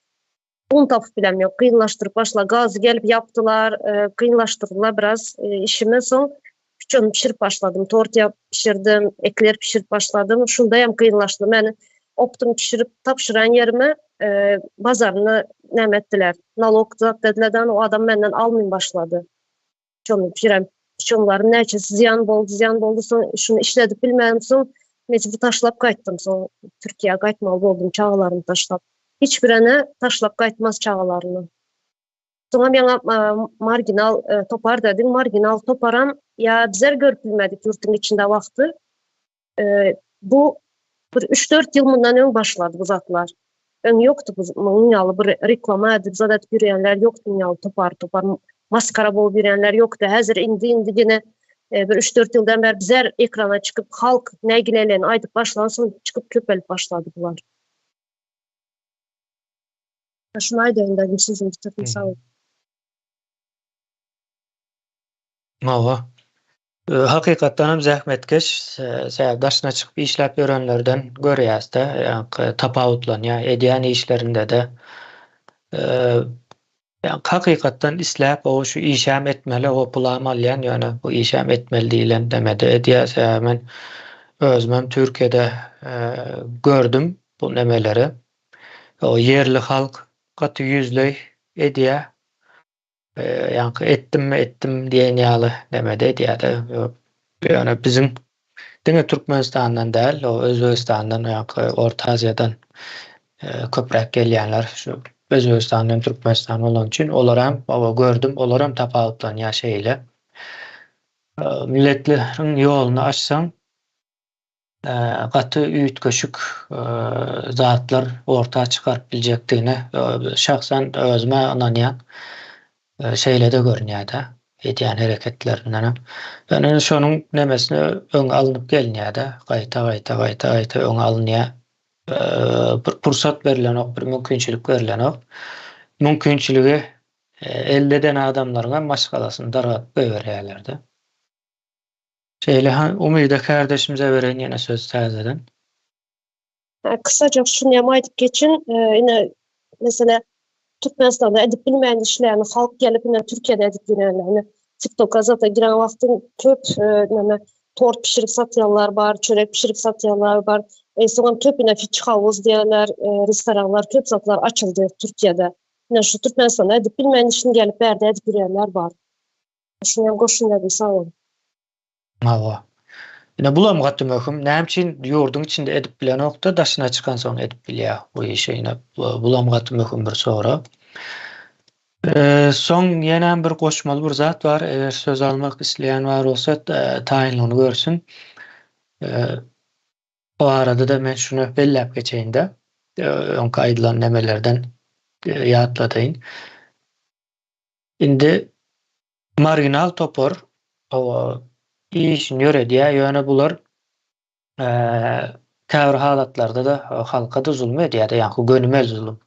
un tapyp bilem ýok. Kynlaşdyryp başla. Gazy gelip ýapdylar, kynlaşdyrdylar biraz işimi. Soň piçony pişirip başladym. Tort ýap pişirdim, ekler pişirip başladym. Şunda hem kynlaşdy. Men optum pişirip tabşyran ýerime bazaryny näme etdiler. Nalog zat dediler, o adam menden almyn başlady. Piçony pişiren piçonlarym näçesi zyýan boldy, zyýan boldy. Soň şuny işledip bilmänim soň mejbur taşlap gaýtdym. Soň Türkiýä gaýtmaly boldum çagalarymy taşlap. Hiç bir ene taşlap gaýtmaz çagalaryny. Soňam ýaňa marginal topar dediň, marginal toparam ýa bizler görüp bilmedik ýurtuň içinde wagty. Bu bir 3-4 ýyl mundan öň başlady bu zatlar. Öň ýokdy bu munuň ýaly bir reklama edip zat edip ýörýänler ýokdy munuň ýaly topar topar maskara bolup ýörýänler ýokdy. Häzir indi indi ýene bir 3-4 ýyldan bäri bizler ekrana çykyp halk nägilelerini aýdyp başlansoň çykyp köpelip başlady bular. Şuny aýdaýyn dedim, sözümi bitirdim, sag bol.
Hawa. Hakykatdan hem zähmetkeş, sebäbi daşyna çykyp işläp ýörenlerden görýäs-de, ýaňky tapawutlanýar, edýän işlerinde-de. Ýaňky hakykatdan isläp, o şu işäm etmeli, o pulam alýan, ýöne bu işäm etmeli diýlen demede edýär. Sebäbi men özümem Türkiýede gördüm bu nemeleri. O ýerli halk gaty ýüzleý edýär. Ýaňky etdimmi etdim diýen ýaly nemede edýär-de. Ýöne biziň diňe Türkmenistandan däl, o Özbegistandan, ýaňky Orta Aziýadan köpräk gelýänler şu Özbegistan bilen Türkmenistan bolany üçin olaram hawa gördüm, olaram tapawutlanýar şeýle. Milletleriň ýoluny açsaň gaty üýtgeşik zatlar orta çykaryp biljekdigine şahsan özüm-ä ynanýan. Şeýle-de görünýär-de, edýän hereketlerindenem. Ýöne şonuň nemesine öňi alnyp gelinýär-de, gaýta-gaýta, gaýta-gaýta öňi alynýar. Bir pursat berilenok, bir mümkinçilik berilenok. Mümkinçiligi elde eden adamlaryňam maşgalasyny dargadyp goýberýärler-de. Şeýle han Umyda kärdeşimize bereýin ýene söz täzeden.
Kysajak şuny hem aýdyp geçin, ine meselä Türkmenistanda edip bilmeýän işlerini halk gelip ine Türkiýede edip ýörenler. Ine TikToka zata giren wagtyň köp neme tort bişirip satýanlar bar, çörek bişirip satýanlar bar. E, soňam köp ine fish house diýenler, restoranlar köp zatlar açyldy Türkiýede. Ine şu Türkmenistanda edip bilmeýän işini gelip bärde edip ýörenler bar. Şuny hem goşun dedim, sag boluň.
Hawa. Ine bulam gaty möhüm. Näme üçin ýurduň içinde edip bilenokda, daşyna çykansoň edip bilýär bu işi. Ine bulam gaty möhüm bir sorag. Soň ýenem bir goşmaly bir zat bar. Eger söz almak isleýän bar bolsa taýynlygyny görsün. Bu arada-da men şuny belläp geçeýin-de, öňki aýdylan nemelerden. Ýatladaýyn. Indi marginal topar hawa işini ýöredýär, ýöne bular käbir halatlarda-da halka-da zulum edýär-de, ýaňky gönümel zulum,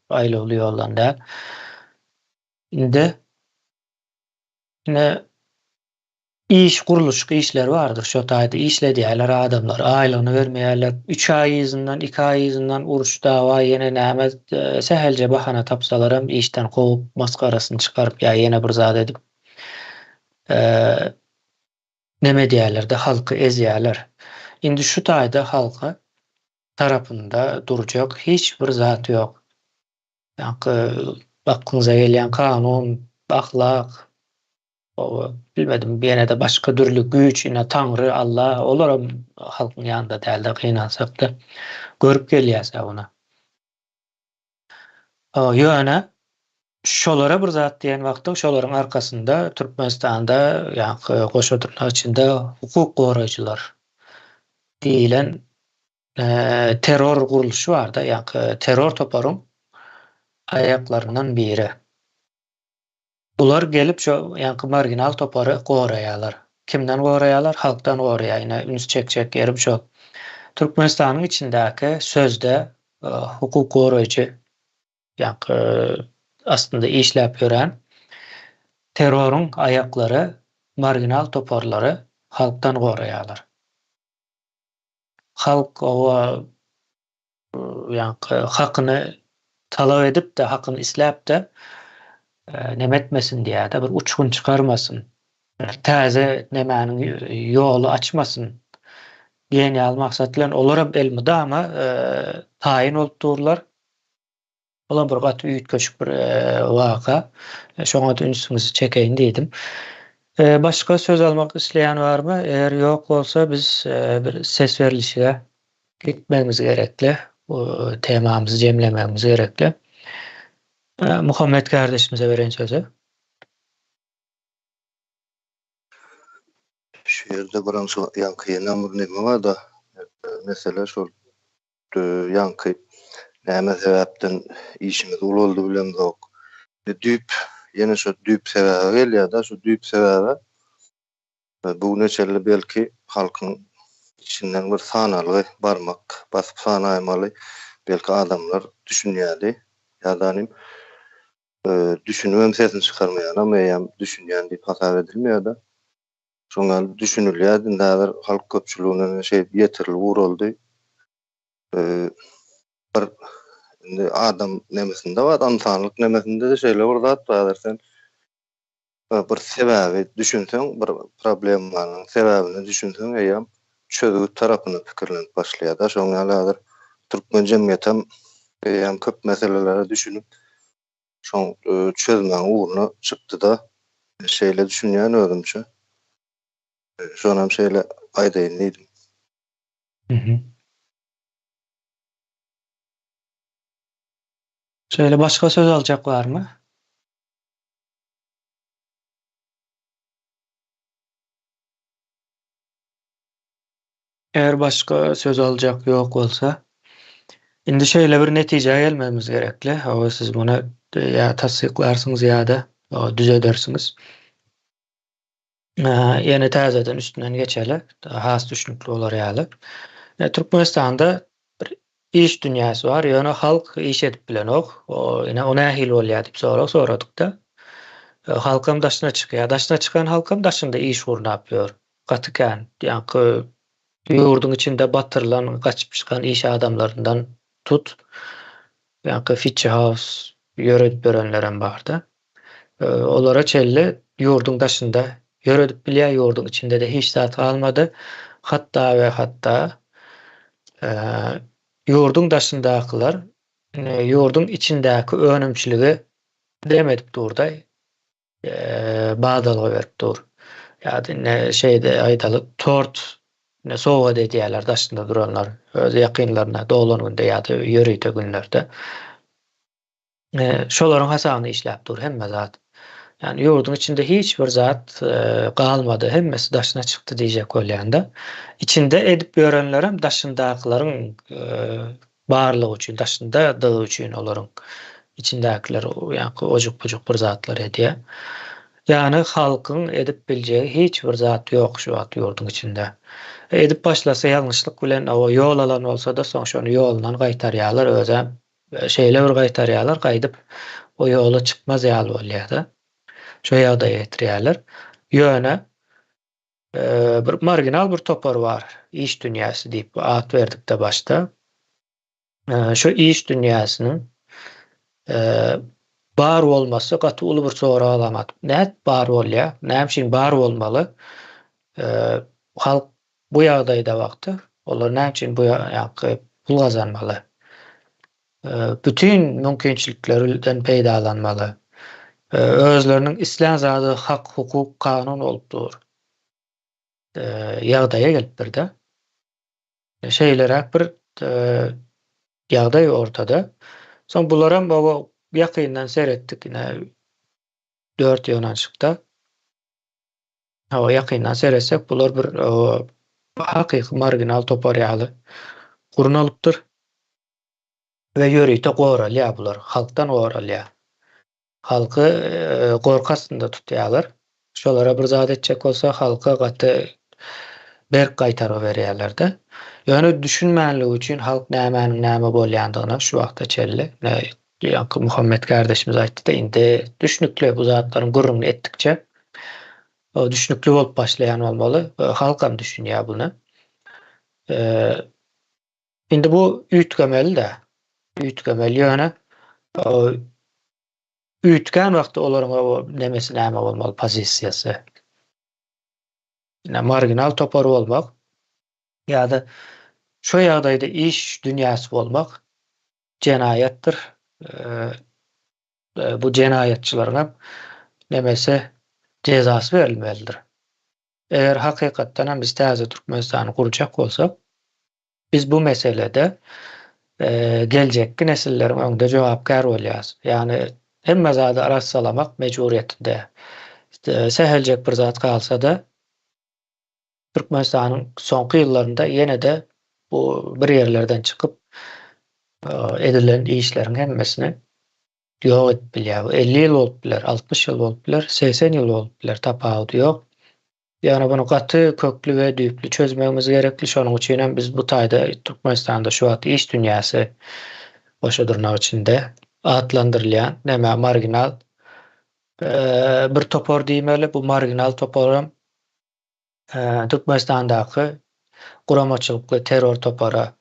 aýlawly ýoldan däl. Indi ine Iş gurluşyk işleri bardyr şo taýda işledýärler adamlary aýlygyny bermeýärler üç aý yzyndan iki aý yzyndan uruş dawa ýene näme sähelje bahana tapsalaram işden kowup masgarasyny çykaryp ýa ýene bir zat edip neme edýärlerde halky ezýärler indi şu taýda halka tarapynda durjak hiç bir zat ýok ýaňky aklyňyza gelýän kanun ahlak Hawa, bilmedim, ýene-de başga dürli güýç, ine, Taňry, Alla, olaram halkyň ýanynda däl-de, gynansak-da, görüp gelýäs-ä ony. Ýöne şolara bir zat diýen wagtyň şolaryň arkasynda Türkmenistanda, ýaňky goşa dyrnak içinde hukuk goraýjylar diýlen terror gurluşy bar-da, ýaňky terror toparyň aýaklaryndan biri. Bular gelip şo ýaňky marginal topary goraýarlar. Kimden goraýarlar? Halkdan goraýar. Ine üns çekjek ýerim şo. Türkmenistanyň içindäki sözde hukuk goraýjy ýaňky aslynda işläp ýören terroryň aýaklary marginal toparlary halkdan goraýarlar. Halk oba ýaňky hakyny talap edip-de, hakyny isläp-de neme etmesin diýýär-de, bir uçgun çykarmasyn, täze nemäniň ýoly açmasyn diýen ýaly maksat bilen olaram elmydama taýyn bolup durlar. Olam bir gaty üýtgeşik bir waka. Şoňa-da ünsüňizi çekeýin diýdim. Başga söz almak isleýän barmy? Eger ýok bolsa biz bir ses berlişige gitmegimiz gerekli. Bu temamyzy jemlemegimiz gerekli. Muhammet kardeşimize bereýin sözi.
Şu ýerde birinji ýaňky ýene bir neme bar-da, mesele şol Ýaňky näme sebäpden işimiz ulaldy bilemzok. Düýp, ýene şo düýp sebäbe gelýär-de, şo düýp sebäbe bu güne çenli belki halkyň içinden bir sanalgy barmak basyp sanaýmaly, belki adamlar düşünýärdi ýa-da nim düşünibem sesini çykarmaýanam eýýäm düşünýän diýip hasap edilmeýär-de. Şoň ýaly düşünilýärdi, indi häzir halk köpçüligine şeýdip ýetirilip ugraldy. Bir indi adam nemesinde bar, ynsanlyk nemesinde-de şeýle bir zat bar, häzir sen bir sebäbi düşünseň, bir problemanyň sebäbine düşünseň, eýýäm çözgüt tarapyna pikirlenip başlaýar-da. Şoň ýaly häzir türkmen jemgyýetem eýýäm köp meselelere düşünip, şoň çözmegiň ugruna çykdy-da. Şeýle düşünýän özümçe. Şonam şeýle aýdaýyn diýdim.
Şeýle başga söz aljak barmy? Eger başga söz aljak ýok bolsa, indi şeýle bir netijä gelmegimiz gerekli. Hawa, siz muny ýa tassyklarsyňyz ýa-da düzedersiňiz. Ýene täzeden üstünden geçeli, has düşnükli bolar ýaly. Türkmenistanda bir iş dünýäsi bar, ýöne halk iş edip bilenok. Ine, o nähili bolýar diýip sorag soradyk-da. Halkam daşyna çykýar. Daşyna çykan halkam daşynda iş gurnap ýör. Gaty kän. Ýaňky ýurduň içinde batyrylan, gaçyp çykan iş adamlaryndan tut, ýaňky Fitçi House ýöredip ýörenlerem bar-da. Olara çenli ýurduň daşynda ýöredip bilýär, ýurduň içinde-de hiç zat galmady. Hatda we hatda ýurduň daşyndakylar ýurduň içindäki önümçiligi dem edip dur-da. Badalga berip dur. Ýa-da indi şeýde aýdaly, tort ine sowgat edýärler daşynda duranlar öz ýakynlaryna doglan günde ýa-da ýörite günlerde. Şolaryň hasabyna işläp dur hemme zat. Ýagny ýurduň içinde hiç bir zat galmady, hemmesi daşyna çykdy diýjek bolýan-da. Içinde edip ýörenlerem daşyndakylaryň barlygy üçin, daşyndadygy üçin olaryň. Içindäkiler ýaňky ojuk-bujuk bir zatlar edýär. Ýagny halkyň edip biljegi hiç bir zat ýok şu wagt ýurduň içinde. Edip başlasa ýalňyşlyk bilen o ýol alan bolsa-da soň şony ýolundan gaýtarýarlar özem şeýle bir gaýtarýarlar gaýdyp o ýola çykmaz ýaly bolýar-da. Şo ýagdaýa getirýärler. Ýöne bir marginal bir topar bar iş dünýäsi diýip at berdik-de başda. Şu iş dünýäsiniň bar bolmasy gaty uly bir sorag alamat. Nädip bar bolýar? Näme üçin bar bolmaly? Halk bu ýagdaýda wagty olar näme üçin bu ýaňky pul gazanmaly? Bütin mümkinçiliklerden peýdalanmaly. Özleriniň islän zady hak, hukuk, kanun bolup dur. Ýagdaýa gelipdir-de. Şeýleräk bir ýagdaý ortada. Soň bularam baba ýakyndan seretdik ine dört ýygnanyşykda. Hawa ýakyndan seretsek bular bir hakyky marginal topar ýaly gurnalypdyr. We ýörite goralýar bular, halkdan goralýar. Halky gorky astynda tutýarlar. Şolara bir zat etjek bolsa halka gaty berk gaýtargy berýärler-de. Ýöne düşünmänligi üçin halk nämäniň näme bolýandygyna şu wagta çenli ýaňky Muhammet kardeşimiz aýtdy-da indi düşnükli bu zatlaryň gürrüňini etdikçe düşnükli bolup başlaýan bolmaly. Halkam düşünýär buny. Indi bu üýtgemeli-dä. Üýtgemeli ýöne üýtgän wagty olaryň o nemesi näme bolmaly pozisiýasy. Ine marginal topar bolmak ýa-da şu ýagdaýda iş dünýäsi bolmak jenaýatdyr. Bu jenaýatçylaryň hem nemesi jezasy berilmelidir. Eger hakykatdan hem biz täze Türkmenistany gurjak bolsak, Biz bu meselede geljekki nesilleriň öňünde jogapkär bolýarys. Ýagny hemme zady arassalamak mejburyýetinde. Säheljek bir zat galsa-da, Türkmenistanyň soňky ýyllarynda ýene-de bu bir ýerlerden çykyp edilen işleriň hemmesini ýok edip bilýär. Bu 50 ýyl bolup biler, 60 ýyl bolup biler, 80 ýyl bolup biler, tapawudy ýok. Ýagny muny gaty kökli we düýpli çözmegimiz gerekli. Şonuň üçin hem biz bu taýda Türkmenistanda şu wagt iş dünýäsi goşa dyrnak içinde atlandyrylýan näme marginal bir topar diýmeli. Bu marginal toparam Türkmenistandaky guramaçylykly terror topara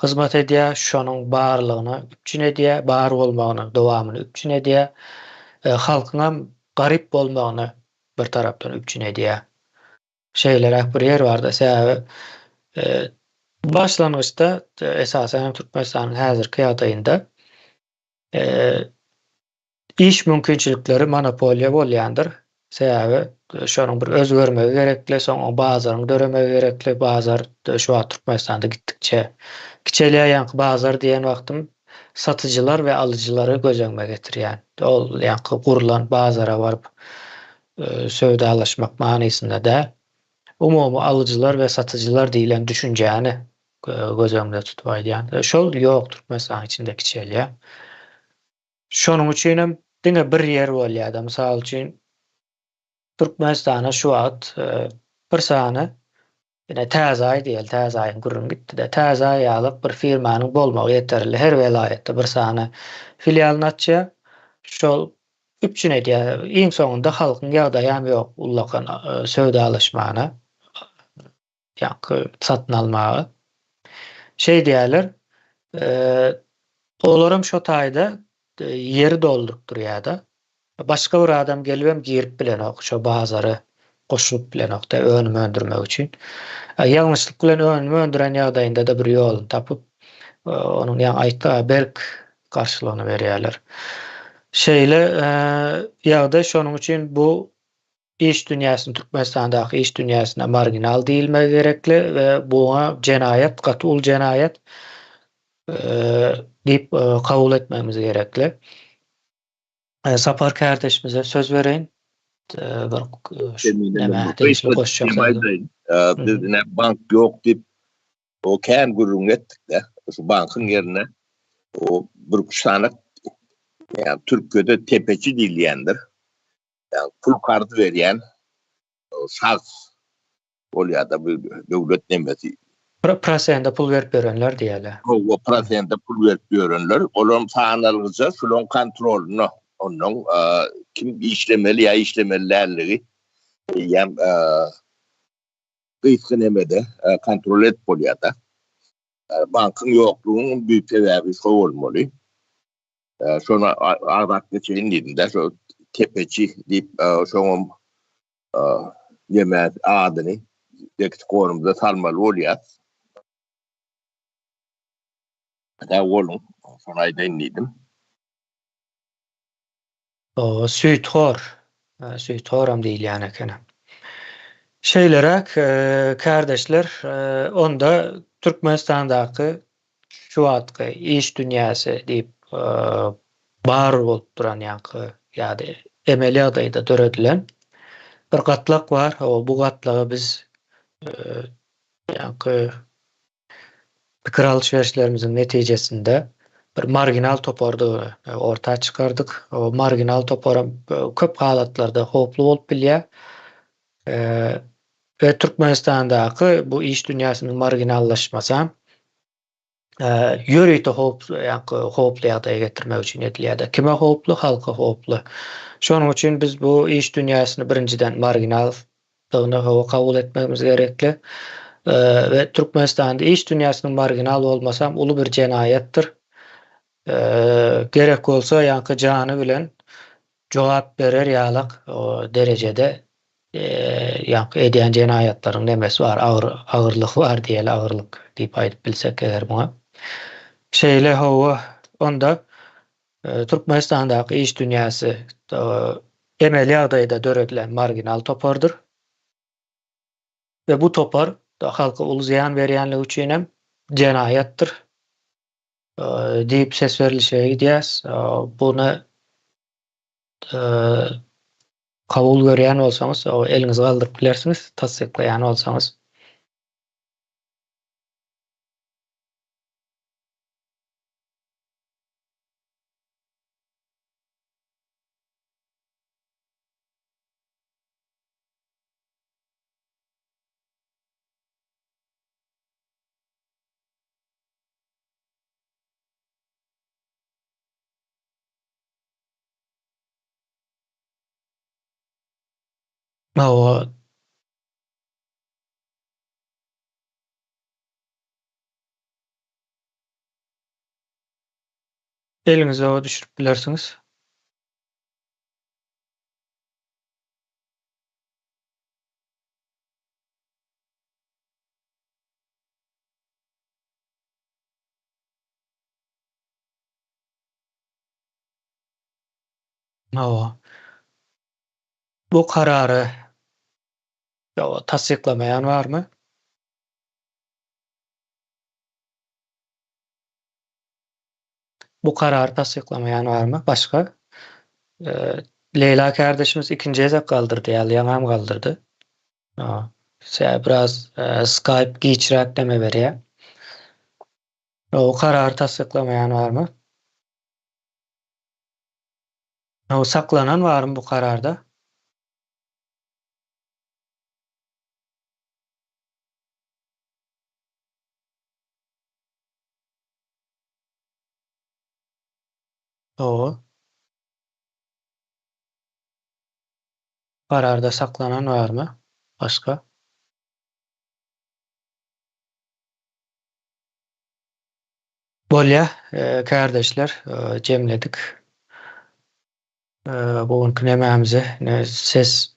hyzmat edýär, şonuň barlygyny üpjün edýär, bar bolmagyny, dowamyny üpjün edýär. Halkyňam garyp bolmagyny bir tarapdan üpjün edýär. Şeýleräk bir ýer barda, sebäbi başlangyçda esasan hem Türkmenistanyň häzirki ýagdaýynda iş mümkinçilikleri monopoliýa bolýandyr. Sebäbi şonuň bir özgermegi gerekli, soň o bazaryň döremegi gerekli. Bazar şu wagt Türkmenistanda gitdikçe kiçelýär. Ýaňky bazar diýen wagtym satyjylar we alyjylary göz öňüme getirýän. Ol ýaňky gurlan bazara baryp söwdalaşmak manysynda däl. Umumy alyjylar we satyjylar diýlen düşünjäni göz öňünde tutup aýdýan. Şol ýok Türkmenistanyň içinde kiçelýär. Şonuň üçinem diňe bir ýer bolýar-da. Mysal üçin Türkmenistana şu wagt bir sany Ine Täze Aý diýeli, Täze Aýyň gürrüňi gitdi-de. Täze Aý ýaly bir firmanyň bolmagy ýeterli. Her welaýatda bir sany filialyny açýar. Şol üpjün edýär. Iň soňunda halkyň ýagdaýam ýok ullakan söwdalaşmana, ýaňky satyn almaga. Şeýdýärler. Olaram şo taýda ýeri dolduryp durýar-da. Başga bir adam gelibem girip bilenok, şo bazara goşulyp bilenok-da önüm öndürmek üçin. Ýalňyşlyk bilen önüm öndüren ýagdaýynda-da bir ýoluny tapyp, onuň ýaňy aýtdy berk garşylygyny berýärler. Şeýle ýagdaý şonuň üçin bu iş dünýäsini Türkmenistandaky iş dünýäsine marginal diýilmegi gerekli we buňa jenaýat, gaty uly jenaýat diýip kabul etmegimiz gerekli. Sapar kärdeşimize söz bereýin. Bir näme degişli goşjak sözi.
Biz ine bank ýok diýip o kän gürrüň etdik-de. Şu bankyň ýerine o bir üç sany. Ýagny türkçede tepeçi diýilýändir. Ýagny pul karz berýän şahs bolýar-da bu döwlet nemesi.
Prosende pul berip ýörenler diýeli.
Hawa, prosende pul berip ýörenler. Olaryň sanalgyja şularyň kontrolynda. Onnoň kim işlemeli ýa işlemeli dälligi eýýäm gysga nemede kontrol edip bolýar-da. Bankyň ýoklugynyň büyük sebäbi şo bolmaly. Şony agzap geçeýin diýdim-de, şo tepeçi diýip, şoňam neme adyny leksikonymyza salmaly bolýar. Sag boluň, şony aýdaýyn diýdim.
Süýthor, süýthoram diýilýän ekeni. Şeýleräk, kärdeşler, onda Türkmenistandaky şu wagtky iş dünýäsi diýip bar bolup duran ýaňky ýa-da emeli ýagdaýda döredilen bir gatlak bar. Bu gatlagy biz ýaňky pikir alyş-berişlerimiziň netijesinde bir marginal topardygyny orta çykardyk. O marginal toparam köp halatlarda howply bolup bilýär. We Türkmenistandaky bu iş dünýäsiniň marginallaşmasam ýörite howp, ýaňky howply ýagdaýa getirmek üçin edilýär-de. Kime howply? Halka howply. Şonuň üçin biz bu iş dünýäsini birinjiden marginal dygyny hawa kabul etmegimiz gerekli. We Türkmenistanda iş dünýäsiniň marginal bolmasam uly bir jenaýatdyr. Gerek bolsa ýaňky jany bilen jogap berer ýalak derejede ýaňky edýän jenaýatlaryň nemesi bar, agyr agyrlygy bar diýeli, agyrlyk diýip aýdyp bilsek eger muňa. Şeýle hawa onda Türkmenistandaky iş dünýäsi emeli ýagdaýda döredilen marginal topardyr. We bu topar halka uly zyýan berýänligi üçin hem jenaýatdyr diýip ses berlişige gidýäs. Buny kabul görýän bolsaňyz, eliňizi galdyryp bilersiňiz, tassyklaýan bolsaňyz. Hawa. Eliňizi oba düşürip bilersiňiz. Hawa. Bu karary tassyklamaýan barmy? Bu karary tassyklamaýan barmy? Başga? Leýla kärdeşimiz ikinji gezek galdyrdy ýaly, ýaňam galdyrdy. Sebäbi biraz Skype giçräk deme berýär. Bu karary tassyklamaýan barmy? Saklanan barmy bu kararda? Hawa. Kararda saklanan barmy? Başga? Bolýa, kärdeşler, jemledik. Bu günki nemämizi, ses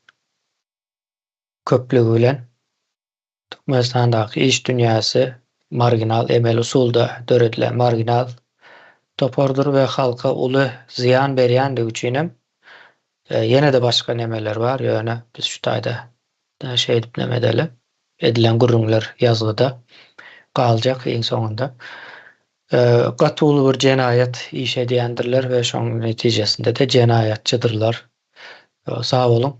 köplügi bilen Türkmenistandaky iş dünýäsi marginal emeli usulda döredilen marginal topardyr we halka uly zyýan berýändigi üçin hem ýene-de başga nemeler bar, ýöne biz şu taýda şeýdip neme edeli, edilen gürrüňler ýazgyda galjak iň soňunda. Gaty uly bir jenaýat iş edýändirler we şonuň netijesinde-de jenaýatçydyrlar. Sag boluň.